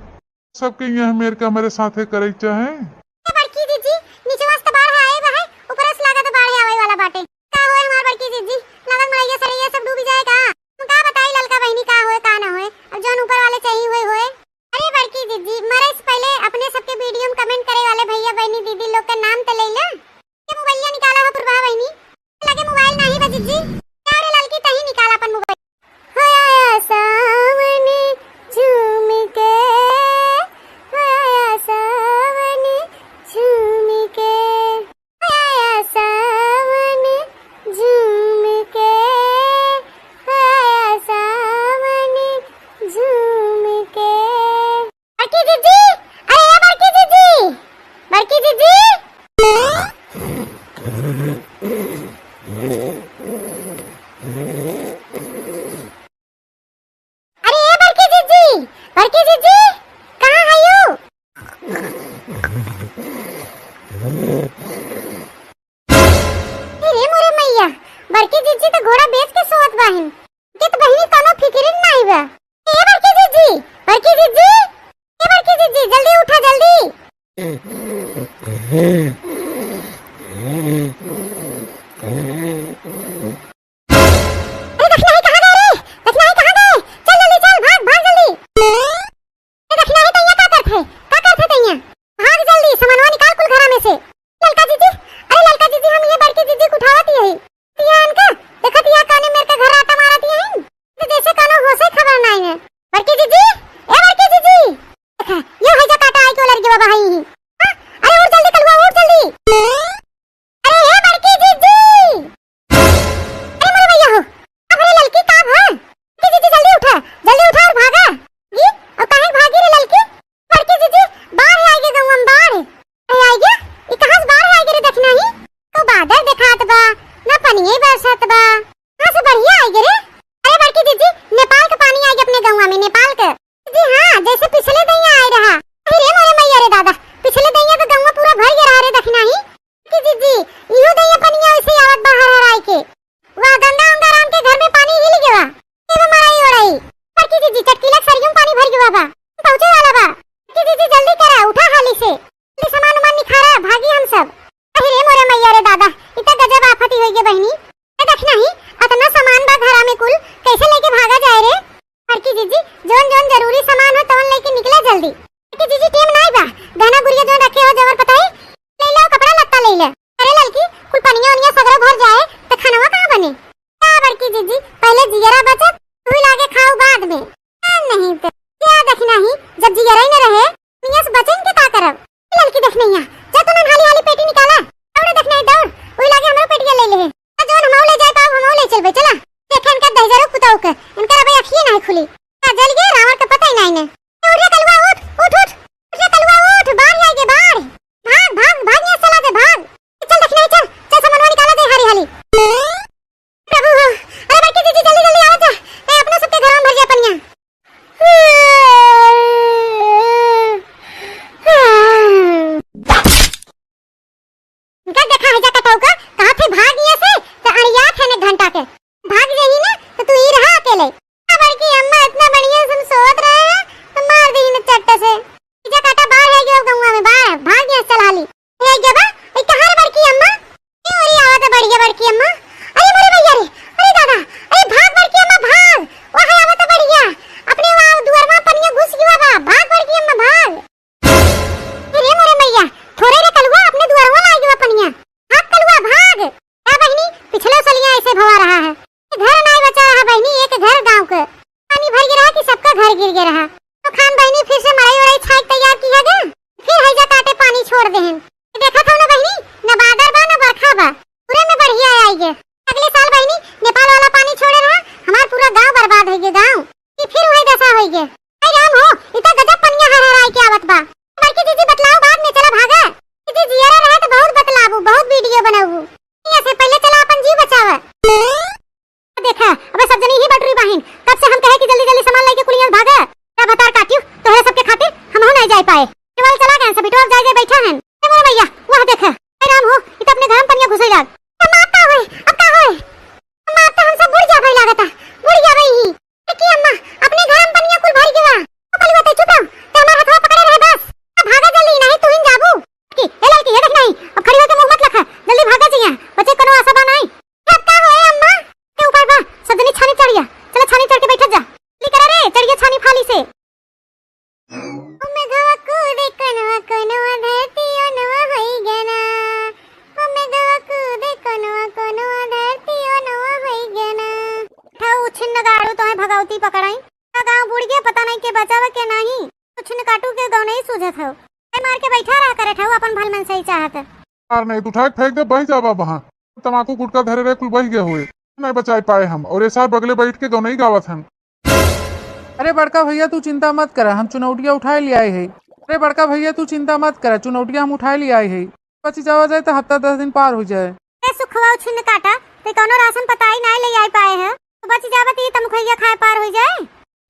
सबके यहाँ मेर के हमरे साथे करे के चाहे। ए बड़की जीजी, नीचे वास्ते बाढ़ आए बा है, ऊपर से लागत बाढ़ आवे वाला बाटे। का होए हमार बड़की जीजी, लागत मड़ैया सड़ैया सब डूबी जाए का? हम का बताई ललका बहिनी का होए का ना होए, अब जौन ऊपर वाले चाहिए होए होए। अरे बड़की जीजी, मरे से पहले अपने सबके वीडियो में कमेंट करे वाले भैया बहिनी दीदी लोग के नाम तो ले ला। ये मोबाइलिया निकाला हो पुरबा बहिनी, लगे मोबाइल नहीं बा जीजी। क्या रे ललकी, तही निकाल अपन मोबाइल। हो आया सावन झूम के, हो आया सावन झूम के। आया सावन झूम के, आया सावन झूम के। बड़की जीजी, अरे ए बड़की जीजी, बड़की जीजी। अरे ए बड़की जीजी, बड़की जीजी, कहाँ है यू? अरे मोरे मैया, बड़की जीजी तो घोड़ा बेच के सोवत बाहिन। के तो बहिनी कोनो फिकिर नहीं बा। ए बड़की जीजी, बड़की जीजी, ए बड़की जीजी, जल्दी उठा, जल्दी। गिर गए रहा। तो खान बहिनी फिर से मड़ई उड़ई छाई तैयार किया गया, फिर हैजा काटे पानी छोड़ देहन। देखा था ना बहिनी, न बादर बा न बरखा बा, पूरे में बढ़िया आई गए। अगले साल बहिनी नेपाल वाला पानी छोड़े रहा, हमार पूरा गांव बर्बाद हो गए, गांव की फिर वही दशा हो गए। अरे राम हो, इतना गजब पनिया हर हराई के आवत बा। बड़की जीजी बतलाओ बाद में, चला भागा। जीजी जियरा रहे तो बहुत बतलाबू, बहुत वीडियो बनाबू। यहाँ से पहले चला अपन जीव बचावा। देखा, अबे सब जनी ही बटुरी बाहिन, कब से हम कहे कि जल्दी जल्दी सामान लेके कुलियां भागा। का भतार काटियो, तोहरे सबके खातिर हमहू नहीं जाए पाए। केवल चला गए सब, बिटवा जाए जाए बैठा है। ए मोर मैया, वह देखा, ए राम हो, इ त अपने घर में पनिया घुसे लाग। अब माँ का होए, अब का होए? माँ तो हम सब बुड़ जाबे लागता, बुड़ जाबे ही। ए की अम्मा, अपने घर में पनिया कुल भर गवा। ओ कलुआ ते चुप रहो, ते हमार हथवा पकड़े रहे बस। अब भागा जल्दी, नहीं तू ही जाबू। की, ए लड़की, ये देख नहीं, अब खड़ी होके मुंह मत लखा, जल्दी भागा जइया, बचे कोनो आशा बा नहीं। अब का होए अम्मा? के उपाय बा, सब जनी छानी चढ़िया, चला छानी चढ़ के बैठत जा। जल्दी करा रे, चढ़िया छानी फाली से। ओ मेघवा कूदे कनवा कनवा धरती ओनवा होई गना। ओ मेघवा कूदे कनवा कनवा धरती ओनवा होई गना। ठौ उछिन नगाड़ू तोहे भगवती पकड़ाई। का गाँव बुड़ गया, पता नहीं के बचावा के नहीं। उछिन काटू के गौ नहीं सूझत हो। ए मार के बैठा रहा करे ठौ अपन भल मन सही चाहत। यार नहीं, तू उठा के फेंक दे, बह जाबा वहाँ। तमाकू गुटखा धरे रहे, कुल बह गए हुए। नहीं बचाई पाए हम, और ये सार बगले बैठ के गौनई गावत हन। अरे बड़का भैया, तू चिंता मत करा, हम चुनौटिया उठाए ले आए है। अरे बड़का भैया, तू चिंता मत करा, चुनौटिया हम उठाए ले आए है। बची जावा जाए तो हफ्ता दस दिन पार हो जाए। ए सुखवा उछिन काटा, ते कौनो राशन पताई नाय ले आए पाए है, तो बची जावा तो ये तमखैया खाए पार हो जाए,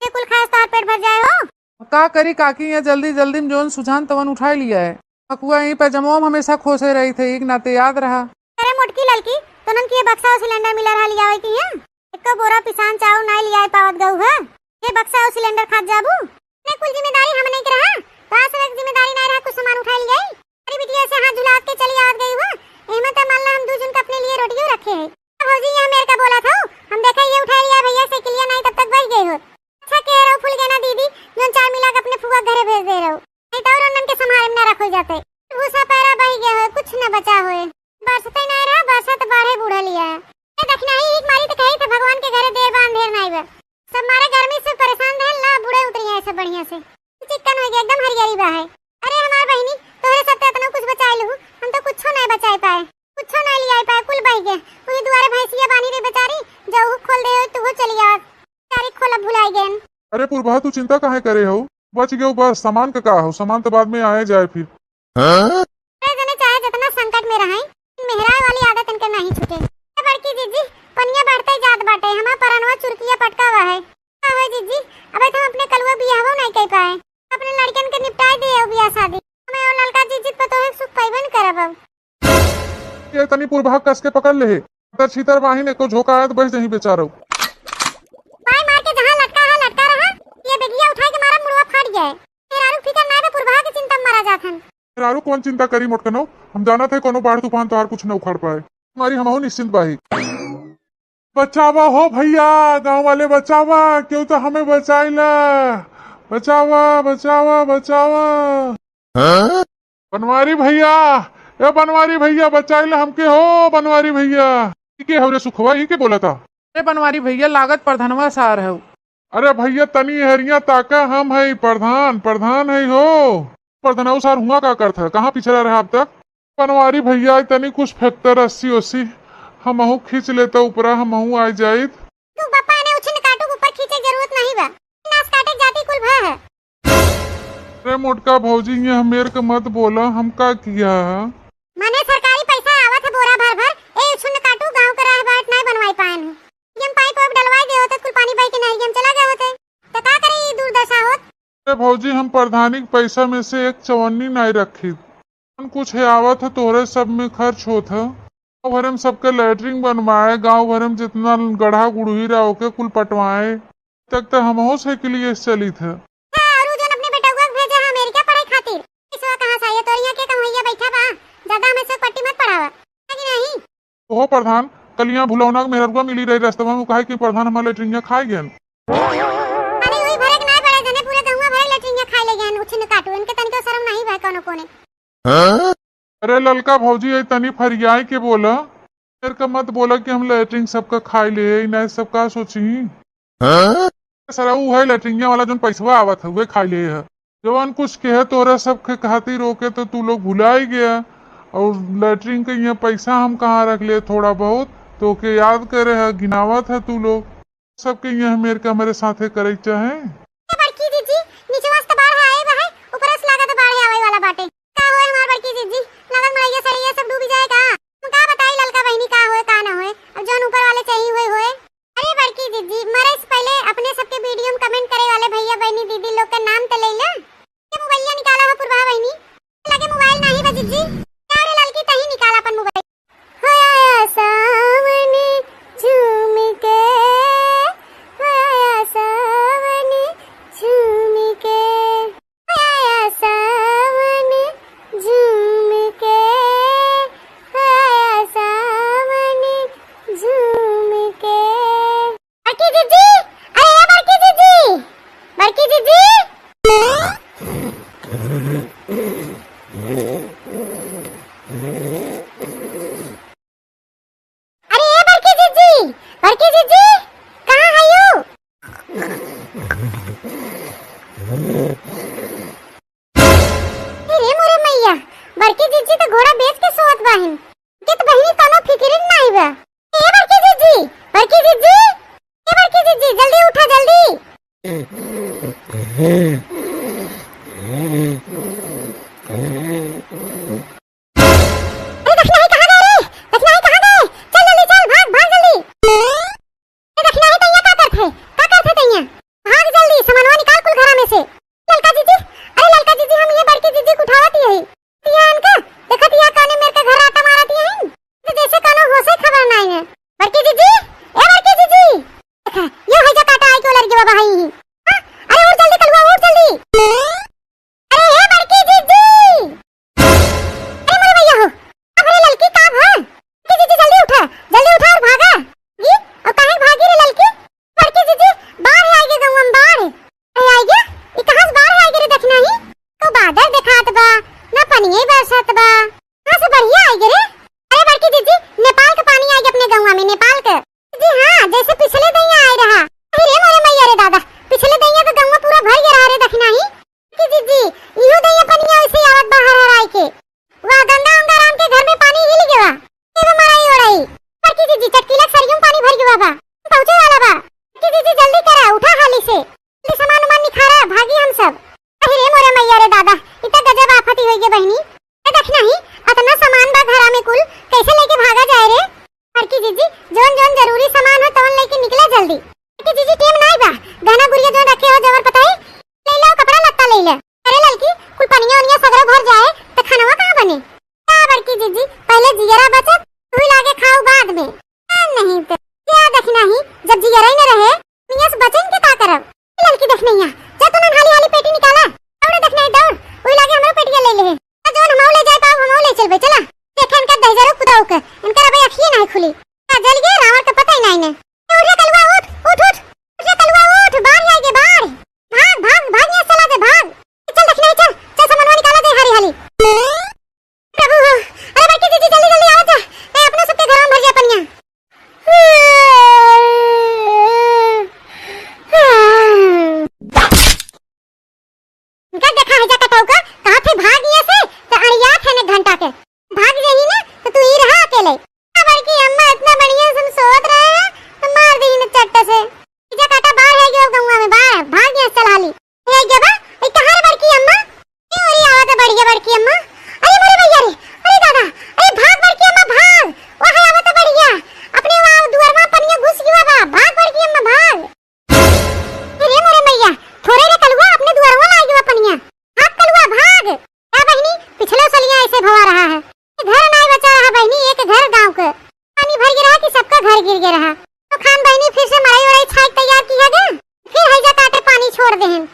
ये कुल खाए से तार पेट भर जाए हो। का करी काकी, यहाँ जल्दी जल्दी में जौन सुझान तवन उठाए लिया है। फकुआ यहीं पैजमवा में हमेशा खोसे रही थे, एक नाते याद रहा। अरे मोटकी ललकी, तोनन के ये बक्सा और सिलेंडर मिलर हा लियावे की है? एको बोरा पिसान चाउर नाय लियाए पावत गऊ है। ये बक्सा और सिलेंडर खात जाबू? ने कुल जिम्मेदारी हमने के रहा, तो आज तक जिम्मेदारी नाय रहा, कुछ सामान उठा लियाई। अरे बिटिया से हाथ झुलात के चली आवत गई हुआ, एहमे त मान ला हम दू जन के अपने लिए रोटियो रखे है। भौजी, ये मेरे का बोला था, हम देखा ये उठा लिया भैया से किलिया नहीं, तब तक बच गए हो। अच्छा कह रहो फूल गेना दीदी, जौन चार मिला के अपने फुआ के घरे भेज दे रहो, नहीं तो और उन्हन के संभारे में ना रखल जाते। भूसा पैरा बह गया हो, कुछ न बचा होए। बरसते नहीं रहा, बरसत बाढ़े बूढ़ा लिया है। ये देखना ही एक मारी तो कही थे भगवान के घरे देर बा अंधेर नहीं बा। सब मारे गर्मी से परेशान रहन ला, बूढ़े उतरी है सब बढ़िया से। चिक्कन हो गया, एकदम हरियाली बा है। अरे हमार बहिनी, तोहरे सब तो इतना कुछ बचाए लहू, हम तो कुछो नहीं बचाए पाए, कुछो नहीं लियाए पाए, कुल बह गए। वही दुआरे भैंसिया बानी रे बेचारी, जाऊ खोल दे हो, तू चली आवा। बेचारी खोलब भुलाए गए। अरे पुरबा, तू चिंता काहे करे हो? बच गयो बस, सामान का का हो, सामान तो बाद में आए जाए फिर। हाँ? अरे जने चाहे जितना संकट में रहे, मेहराए वाली आदत इनके नहीं छूटे। ए बड़की जीजी, पनिया बढ़ते जात बाटे, हमार परनवा चुरकिया पटका हुआ है। का होए जीजी, अबे तो हम अपने कलुआ बियाहवो नहीं कर पाए, अपने लड़कन के निपटाए दिए हो बियाह शादी। हमें और ललका जीजी पर तो एक सुख पैबे न करब अब। ये तनी पुरभाग कस के पकड़ ले, तर छीतर बाहिन एको झोंका आए तो बह जही बेचारो। पाई मार के जहाँ लटका है लटका रहा, ये बेगिया उठाए के मारा मुड़वा फाट जाए। मेहरारू फिकर ना बे, पुरभाग के चिंता में मारा जात हन। मेहरारू कौन चिंता करी मोटकनो, हम जानत है कोनो बाढ़ तूफान तोहार कुछ न उखाड़ पाए। हमारी हमहू निश्चिंत बाही। बचावा हो भैया, गाँव वाले बचावा, केहू तो हमें बचाइला। बचावा, बचावा, बचावा। हाँ? बनवारी भैया, ए बनवारी भैया, बचाइला हमके हो बनवारी भैया। ई के हो रे सुखवा, ई के बोला था? ए बनवारी भैया, लागत प्रधनवा सार है। अरे भैया, तनी हरिया ताका, हम है प्रधान, प्रधान है हो। प्रधानऊ सार हुआ का करत है, कहाँ पिछड़ा रहा अब तक? बनवारी भैया, तनी कुछ फेंकते रस्सी ओस्सी, हमहू खींच लेते ऊपरा, हमहू आ जाइत। तू बापा ने उछिन काटू के ऊपर खींचे जरूरत नहीं बा, नास काटे जाती कुल भा है। अरे मोटका भौजी, ये हमेर के मत बोला, हम का किया है? माने सरकारी पैसा आवत है बोरा भर भर, ए उछिन काटू गाँव के राह बाट नहीं बनवाई पाए हैं। ये हम पाइप वाइप डलवाई दे होते, कुल पानी बह के नहीं, ये हम चला गए होते, तो का करे ये दुर्दशा होत? अरे भौजी, हम प्रधानी के पैसा में से एक चवन्नी नहीं रखी, जौन कुछ है आवत है तोहरे सब में खर्च होत है। गाँव भरे में सबके लैट्रिन बनवाए, गाँव भरे में जितना गढ़ा गुड़ही रहा ओके कुल पटवाए, तक तो हमहू साइकिलिए से चलित है। हाँ, और उ जौन अपने बेटउआ के भेजे है अमेरिका पढ़े खातिर, पैसवा कहाँ से आई? तोर यहाँ के कमवैया बैठा बा, ज्यादा हमें से पट्टी मत पढ़ावा, है कि नहीं? ओहो प्रधान, कलिया भुलौना के मेहररुआ मिली रही रस्तवा में, कहे कि प्रधान हमार लैट्रिनिया खाए गयन। अरे वही भरे के ना पड़े, जने पूरे गहुआ भरे लैट्रिनिया खाए ले गयन, उछिन काटू, इनके तनिको शर्म नहीं भाई कोनो कोने। हाँ? अरे ललका भौजी, ये तनी फरियाई के बोला, मेरे का मत बोला कि हम लैट्रिन सबका खाए ले, इन्हें सब का सोची। हाँ? सरऊ है लैट्रिनिया वाला, जौन पैसवा आवत है, उहे खाइ ले है। जवन कुछ कहे तोरे सबके खातिर ओके तो तू लोग भुलाई गया। और लैट्रिन के यहाँ पैसा हम कहाँ रख ले, थोड़ा बहुत तो ओके याद करे है, गिनावत है तू लोग। सबके यहाँ मेर के हमरे साथे करे के चाहे। ए बड़की जिज्जी, निचवा से तो बाढ़ आए बा है, ऊपर से लागत बाढ़ आवे वाला बाटे। का होए हमार बड़की जिज्जी, लागत मड़ैया सड़ैया सब डूबी जाए का? हम का बताई ललका बहिनी का होए का ना होए, अब जौन ऊपर वाले चाही होए होए। अरे बड़की जिज्जी, मरे से पहिले अपने सबके वीडियो में कमेंट करे वाले भैया बहिनी दीदी लोग के नाम तो ले ला। ये मोबाइलिया निकाला हो पुरवा बहिनी, लगे मोबाइल नाही बा जिज्जी। का रे ललकी, तही निकाल अपन मोबाइल। होया सावन झूम के, होया सावन झूम के, होया सावन झूम के, होया सावन झूम के। बड़की जिज्जी, अरे ए बड़की जिज्जी, बड़की जिज्जी। अरे ए बड़की जिज्जी, बड़की जिज्जी, कहाँ है यू? अरे मोरे मैया, बड़की जिज्जी तो घोड़ा बेच के सोवत बाहिन। के तो बहिनी कोनो फिकिर नाही बा। ए बड़की जिज्जी, बड़की जिज्जी, ए बड़की जिज्जी, जल्दी उठा, जल्दी। अरे दखिनाही कहाँ गए रे? दखिनाही कहाँ गए? चल जल्दी चल, भाग, भाग जल्दी। अरे दखिनाही तैया का करत है? का करत है तैया? भाग जल्दी, सामानवा निकाल कुल घरा में से। ललका जिज्जी, अरे ललका जिज्जी, हम ये बड़की जिज्जी के उठावत ही है। तिया इनका, देखत या कौने मेर के घर आटा मारत ही हैं। तो जैसे कोनो होशे खबर नाही है। बड़की जिज्जी, ए बड़की जिज्जी। देखा, यो है जो काटा आई के लड़के बाबा आई ही। हाँ? अरे उठ जल्दी कलुआ, उठ जल्दी। अरे ए बड़की जिज्जी। अरे मोरे भैया हो, अब रे ललकी का भा? बड़की जिज्जी जल्दी उठा, जल्दी उठा और भागा। ई, और काहे भागी रे ललकी? बड़की जिज्जी, बाढ़ आइगे गौवा में, बाढ़। अरे आइगे? ई कहाँ से बाढ़ आइगे रे दखिनाही? को बादर देखात बा, ना पनिये बरसत बा। कहाँ से बढ़िया आइगे रे? अरे बड़की जिज्जी, नेपाल के पानी आइगे अपने गौवा में, नेपाल के। जी हाँ, जैसे पिछले दइया आए रहा। अरे मोरे मैया रे दादा, पिछले दइया तो गौवा पूरा भर गया रहा रे दखिनाही। कि जिज्जी, इहो दइया पनिया वैसे आवत बा हर हर आइके। वाह, गंगा उंगा राम के घर में पानी हिल गवा। ए बा मड़ई ओड़ई। बड़की जिज्जी, चटकीला के सरियों में पानी भर गवा बा। पहुँचे वाला बा। बड़की जिज्जी, जल्दी करा, उठा हाली से। जल्दी सामान उमान निखारा, भागी हम सब। अरे रे मोरे मैया रे दादा, इ त गजब आफत ही होइगे बहिनी। ए दखिनाही, अतना सामान बा घरा में कुल, कैसे लेके भागा जाए रे? बड़की जिज्जी, जौन जौन जरूरी सामान हो तवन लेके निकला जल्दी। बड़की जिज्जी, टेम नाई बा, गहना गुरिया जौन रखे हो जवन पता है, ले लो, कपड़ा लत्ता ले ले। अरे ललकी, कुल पनिया ओनिया सगरो भर जाए, त खानवा कहाँ बने? का बड़की जिज्जी, पहले जियरा बचत, तू लागे खाऊ बाद में। आ, नहीं त, क्या दखिनाही, जब जियरा ही न रहे, पनिया से बचन के का करब? ललकी दखिनैया, जा तू नन हाली हाली पेटी निकाला, दौड़ दखिनाही दौड़, वही लागे हमरो पेटिया ले ले। आ जौन हमहू ले जाए पाऊ, हमहू ले चलबे, चला। देखे इनका दहिजरो कुदाऊ के, इनका अबे अखिए नाही खुली। का जल गए रावण के पता ही नाही ने। ए, उठ रे कलुआ, उठ, उठ, उठ। उठ रे कलुआ, उठ, बाढ़ आइगे, बाढ़। भाग, भाग, भाग, यहाँ चला दे, भाग। चल दखिनाही चल, चल सामानवा निकाला दे हाली हाली। प्रभु हो, अरे बड़की जिज्जी जल्दी जल्दी आवा जा, ए अपना सबके घर में भर जाए पनिया। इनका देखा है जा कटऊ का, कहाँ थे भाग गया से, तो अड़ियात है ने घंटा के। भाग जाही ना, तो तू ही रहा अकेले। आ बड़की अम्मा इतना बढ़िया से हम सोवत रहे हैं, तो मार दी न चट्ट से। जा काटा बाहर है गया गौवा में, बाहर, भाग गया चल हाली। ए गया बा, ए कहाँ रे बड़की अम्मा? ए ओरी आवत है बढ़िया बड़की अम्मा। अरे मोरे भैया रे, अरे दादा, अरे भाग बड़की अम्मा भाग। ओ है आवत है बढ़िया। अपने वहाँ दुआर में पनिया घुस गया बा, भाग बड़की अम्मा भाग। अरे मोरे मैया, थोरे रे कलुआ, अपने दुआरवा लाग गवा पनिया। भाग कलुआ, भाग। का बहिनी, पिछले सलिया ऐसे भवा रहा है। घर नाई बचा रहा बहिनी, एक घर गाँव के। पानी भर गया रहा कि सबका घर गिर गया रहा। तो खान बहिनी फिर से मड़ई उड़ई छाई तैयार किया गया। फिर हैजा काटे पानी छोड़ देहन।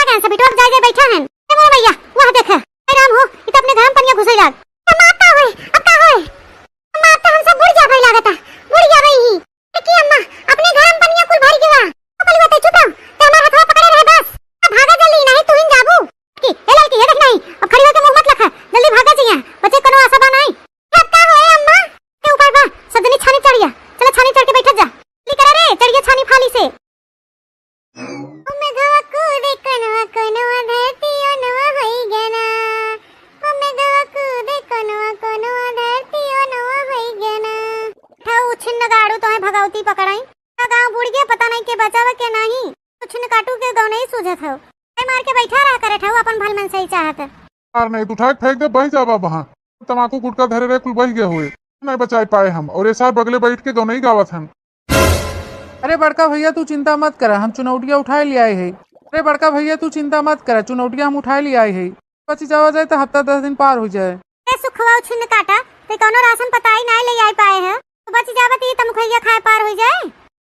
जान से बिटवा जाए जाए बैठा है। ए मोर मैया, वह देख। ए राम हो, ई तो अपने घर में पनिया घुसे लाग। अब माँ का होए, अब का होए? अब माँ तो हम सब बुड़ जाबे लागता, बुड़ जाबे ही। ए की अम्मा, अपने घर में पनिया कुल भर गवा। ओ कलुआ ते चुप रह, ते हमार हथवा पकड़े रहे बस। अब भागा जल्दी, नहीं तू ही जाबू। की, ए ललकी, ये देख नहीं, अब खड़ी होके मुंह मत लखा, जल्दी भागा जइया, बचे कोनो आशा बा नहीं। अब का होए अम्मा? ए ऊपर बा, सब जनी छानी चढ़िया, चला छानी चढ़ के बैठत जा। जल्दी करा रे, चढ़िया छानी फाली से। ओ मेघवा कूदे कनवा कनवा धरती ओनवा होई गना। ओ मेघवा कूदे कनवा कनवा धरती ओनवा होई गना। ठौ उछिन्न गाड़ू तोहे भगवती पकड़ाई। का गाँव बुड़ गया, पता नहीं के बचावे के नहीं। उछिन्न काटू के गौ नहीं सूझत हो। ए मार के बैठा रहा करे ठौ अपन भल मन सही चाहत। यार नहीं, तू उठा के फेंक दे, बह जाबा वहाँ। तमाकू गुटखा धरे रहे, कुल बह गए हुए। नहीं बचाई पाए हम, और ये सार बगले बैठ के गौ नहीं गावत हम। अरे बड़का भैया, तू चिंता मत करा, हम चुनौटिया उठाए ले आए है। अरे बड़का भैया, तू चिंता मत करा, चुनौटिया हम उठाए ले आए है। बची जावा जाए तो हफ्ता दस दिन पार हो जाए। ए सुखवा उछिन्न काटा, ते कौनो राशन पताई नाय ले आई पाए है, तो बची जावा ती तमखैया खाए पार हो जाए,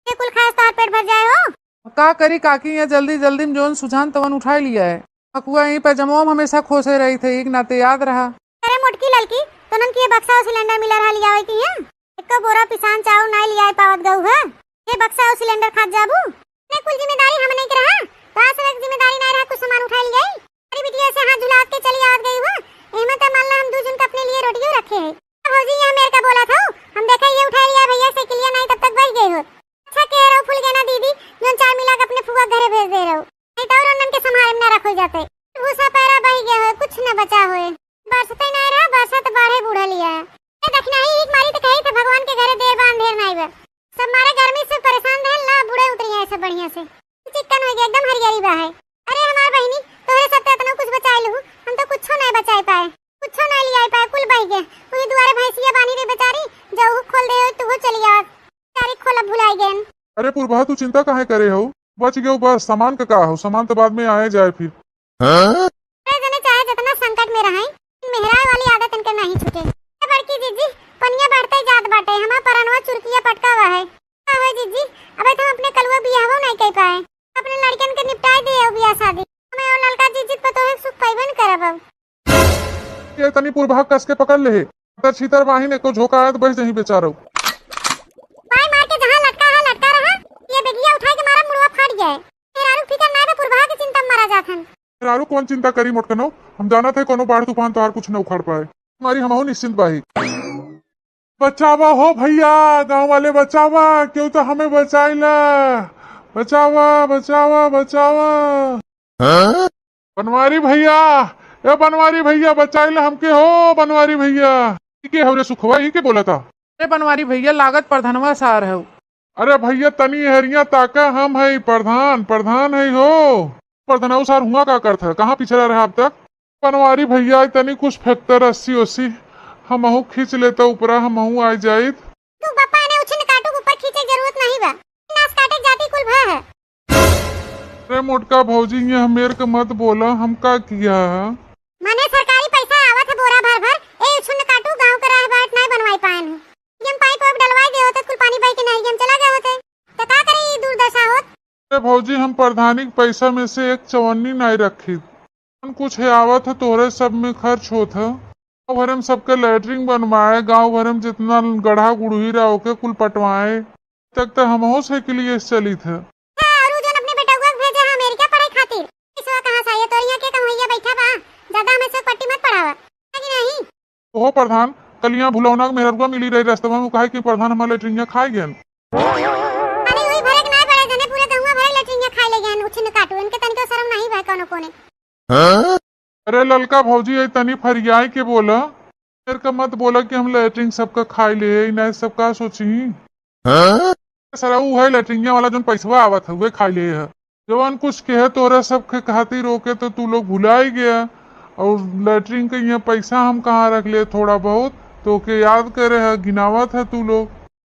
ये कुल खाए से तोहार पेट भर जाए हो। का करी काकी, यहाँ जल्दी जल्दी में जौन सुझान तवन उठाए लिया है। हकुआ यहीं पैजमवा में हमेशा खोसे रही थे, एक नाते याद रहा। अरे मोटकी ललकी, तोनन के ये बक्सा और सिलेंडर मिला रहा लियावे की है? एको बोरा पिसान चाउर नाय लियाए पावत गऊ है। ये बक्सा और सिलेंडर खात जाबू? ने कुल जिम्मेदारी हमने के रहा, तो आज से एक जिम्मेदारी नाय रहा, कुछ सामान उठा लियाई। अरे बिटिया से हाथ झुलात के चली आवत गई हो, एहमे त मान ला हम दू जन का अपने लिए रोटियो रखे है। भौजी यहाँ मेर का बोला था, हम देखा ये उठा लिया भैया साइकिलिया नाय तब तक बह गई हो। अच्छा कह रहो फूल गेना दीदी, जौन चार मिला के अपने फुआ घरे भेज दे रहो, नहीं तो और उन्हन के संभाले में ना रखल जाते। भूसा पैरा बह गया हो, कुछ न बचा होए। बरसते नहीं रहा, बरसत बाढ़े बूढ़ा लिया है। ये देखना ही एक मारी तो कही था भगवान के घरे देर बा अंधेर नहीं बा। सब मारे गर्मी से परेशान रहे, ला बूढ़े उतरी है सब बढ़िया से। चिक्कन हो गया, एकदम हरियाली बा है। अरे हमार बहिनी, तोहरे सब तो इतना कुछ बचाए लहू, हम तो कुछो नहीं बचाए पाए, कुछो नहीं लियाए पाए, कुल बह गए। वही दुआरे भैंसिया बानी रे बेचारी, जाऊ खोल दे हो, तू चली आवा। बेचारी खोलब भुलाई गए। अरे पुरबा, तू चिंता काहे करे हो? बच गयो बस, सामान का का हो, सामान तो बाद में आए जाए फिर। अरे जने चाहे जितना संकट में रहे, मेहराए वाली आदत इनके नहीं छूटे। ए बड़की जीजी, पनिया बढ़ते जात बाटे, हमार परनवा चुरकिया पटका हुआ है। का हो जीजी, अबे तो हम अपने कलुआ बियाहवो नहीं कर पाए, अपने लड़कन के निपटाए दिए हो बियाह शादी, हमें और ललका जीजी पतोहे के सुख पाइबे न करब अब। ये तनी पुरबा कस के पकड़ ले, तर छीतर बाहिन एको झोंका आए तो बह जही बेचारो। मार मार के जहाँ लटका है लटका रहा, ये बेगिया उठाए के मारा मुड़वा फाट गया है। मेहरारू फिकर ना बे, पुरबा के चिंता में मारा जात हन। मेहरारू कौन चिंता करी मोटकनो, हम जानत है कोनो बाढ़ तूफान तोहार कुछ न उखाड़ पाए। हमारी हमहू निश्चिंत बाही। बचावा हो भैया, गाँव वाले बचावा, केहू तो हमें बचाइला, बचावा, बचावा, बचावा। हाँ? बनवारी भैया, ए बनवारी भैया, बचाइला हमके हो बनवारी भैया। ई के हो रे सुखवा, ई के बोला था? ए बनवारी भैया, लागत प्रधनवा सार हो। अरे भैया तनी हेरिया ताका, हम है प्रधान, प्रधान है हो। प्रधानऊ सार हुआ का करत है, कहाँ पिछड़ा रहा अब तक? बनवारी भैया तनी कुछ फैक्टर अस्सी ओसी हमहू खींच लेता ऊपरा, हमहू आ जाइत। तू बप्पा ने उछिन काटू के ऊपर खींचे के जरूरत नहीं बा, नास काटे के जाति कुल भा है। अरे मोटका भौजी, ये मेर के मत बोला, हम का किया है? मने सरकारी पैसा आवत है बोरा भर भर, ए उछिन काटू गाँव के राह बाट नहीं बनवाई पाएन है। हम पाइप वाइप डलवाई दे होते, कुल पानी बह के नहीं हम चला गए होते, तो का करे ये दुर्दशा होत? अरे भौजी, हम प्रधानी के पैसा में से एक चवन्नी नहीं रखी। जौन कुछ है आवत है, तोहरे सब में खर्च होत है। गाँव भरे में सबके लैट्रिन बनवाए, गाँव भरे में जितना गढ़ा गुड़ही रहा, ओके कुल पटवाए। तक तो हमहू साइकिलिए से चलित है। हाँ, और उ जौन अपने बेटउआ के भेजे है अमेरिका पढ़ाई खातिर, पैसवा कहाँ से आई? तोर यहाँ के कमैया बैठा बा, ज्यादा हमें से पट्टी मत पढ़ावा, है कि नहीं? ओहो प्रधान, कल यहाँ भुलौना के मेहररुआ मिली रही रस्तवा में, कहे कि प्रधान हमार लैट्रिनिया खाए गए। खाली वही भरे के ना पड़े, जने पूरे गहुआ भरे लैट्रिनिया खाए ले गए, उछिन काटू, इनके तनिको शर्म नहीं भाई कौनो कोने। अरे ललका भौजी, ये तनी फरियाई के बोला, मेर का मत बोला कि हम लैट्रिन सबका खाई ले, ई नहीं सब का सोची। सरा ऊ है लैट्रिनिया वाला जौन पैसवा आवत है, उहे खाई ले है। जवन कुछ के है तोरे सबके खातिर ओके तो तू लोग भुलाई गया, और लैट्रिन के यहाँ पैसा हम कहाँ रख ले, थोड़ा बहुत तो ओके याद करे है, गिनावत है तू लोग।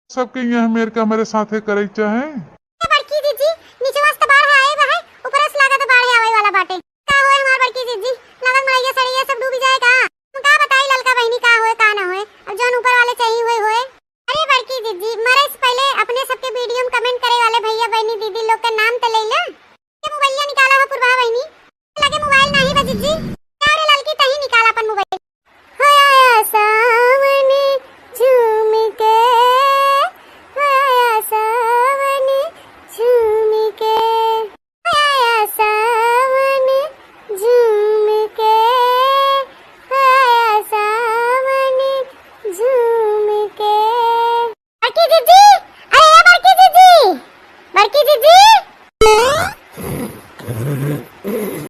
सबके यहाँ मेर के हमारे साथे करे के चाहे। ए बड़की जीजी, नीचवा से तो बाढ़ आए बा है, ऊपर से लागत बाढ़ आवे वाला बाटे। का होए हमार बड़की जीजी, लागत मड़ैया सड़ैया सब डूबी जाए का? हम का बताई ललका बहिनी का होए का ना होए, अब जौन ऊपर वाले चाहिए होए होए। अरे बड़की जीजी, मरे से पहले अपने सबके वीडियो में कमेंट करे वाले भैया बहिनी दीदी लोग के नाम तो ले ले। ये मोबाइलिया निकाला हो पुरवा बहिनी।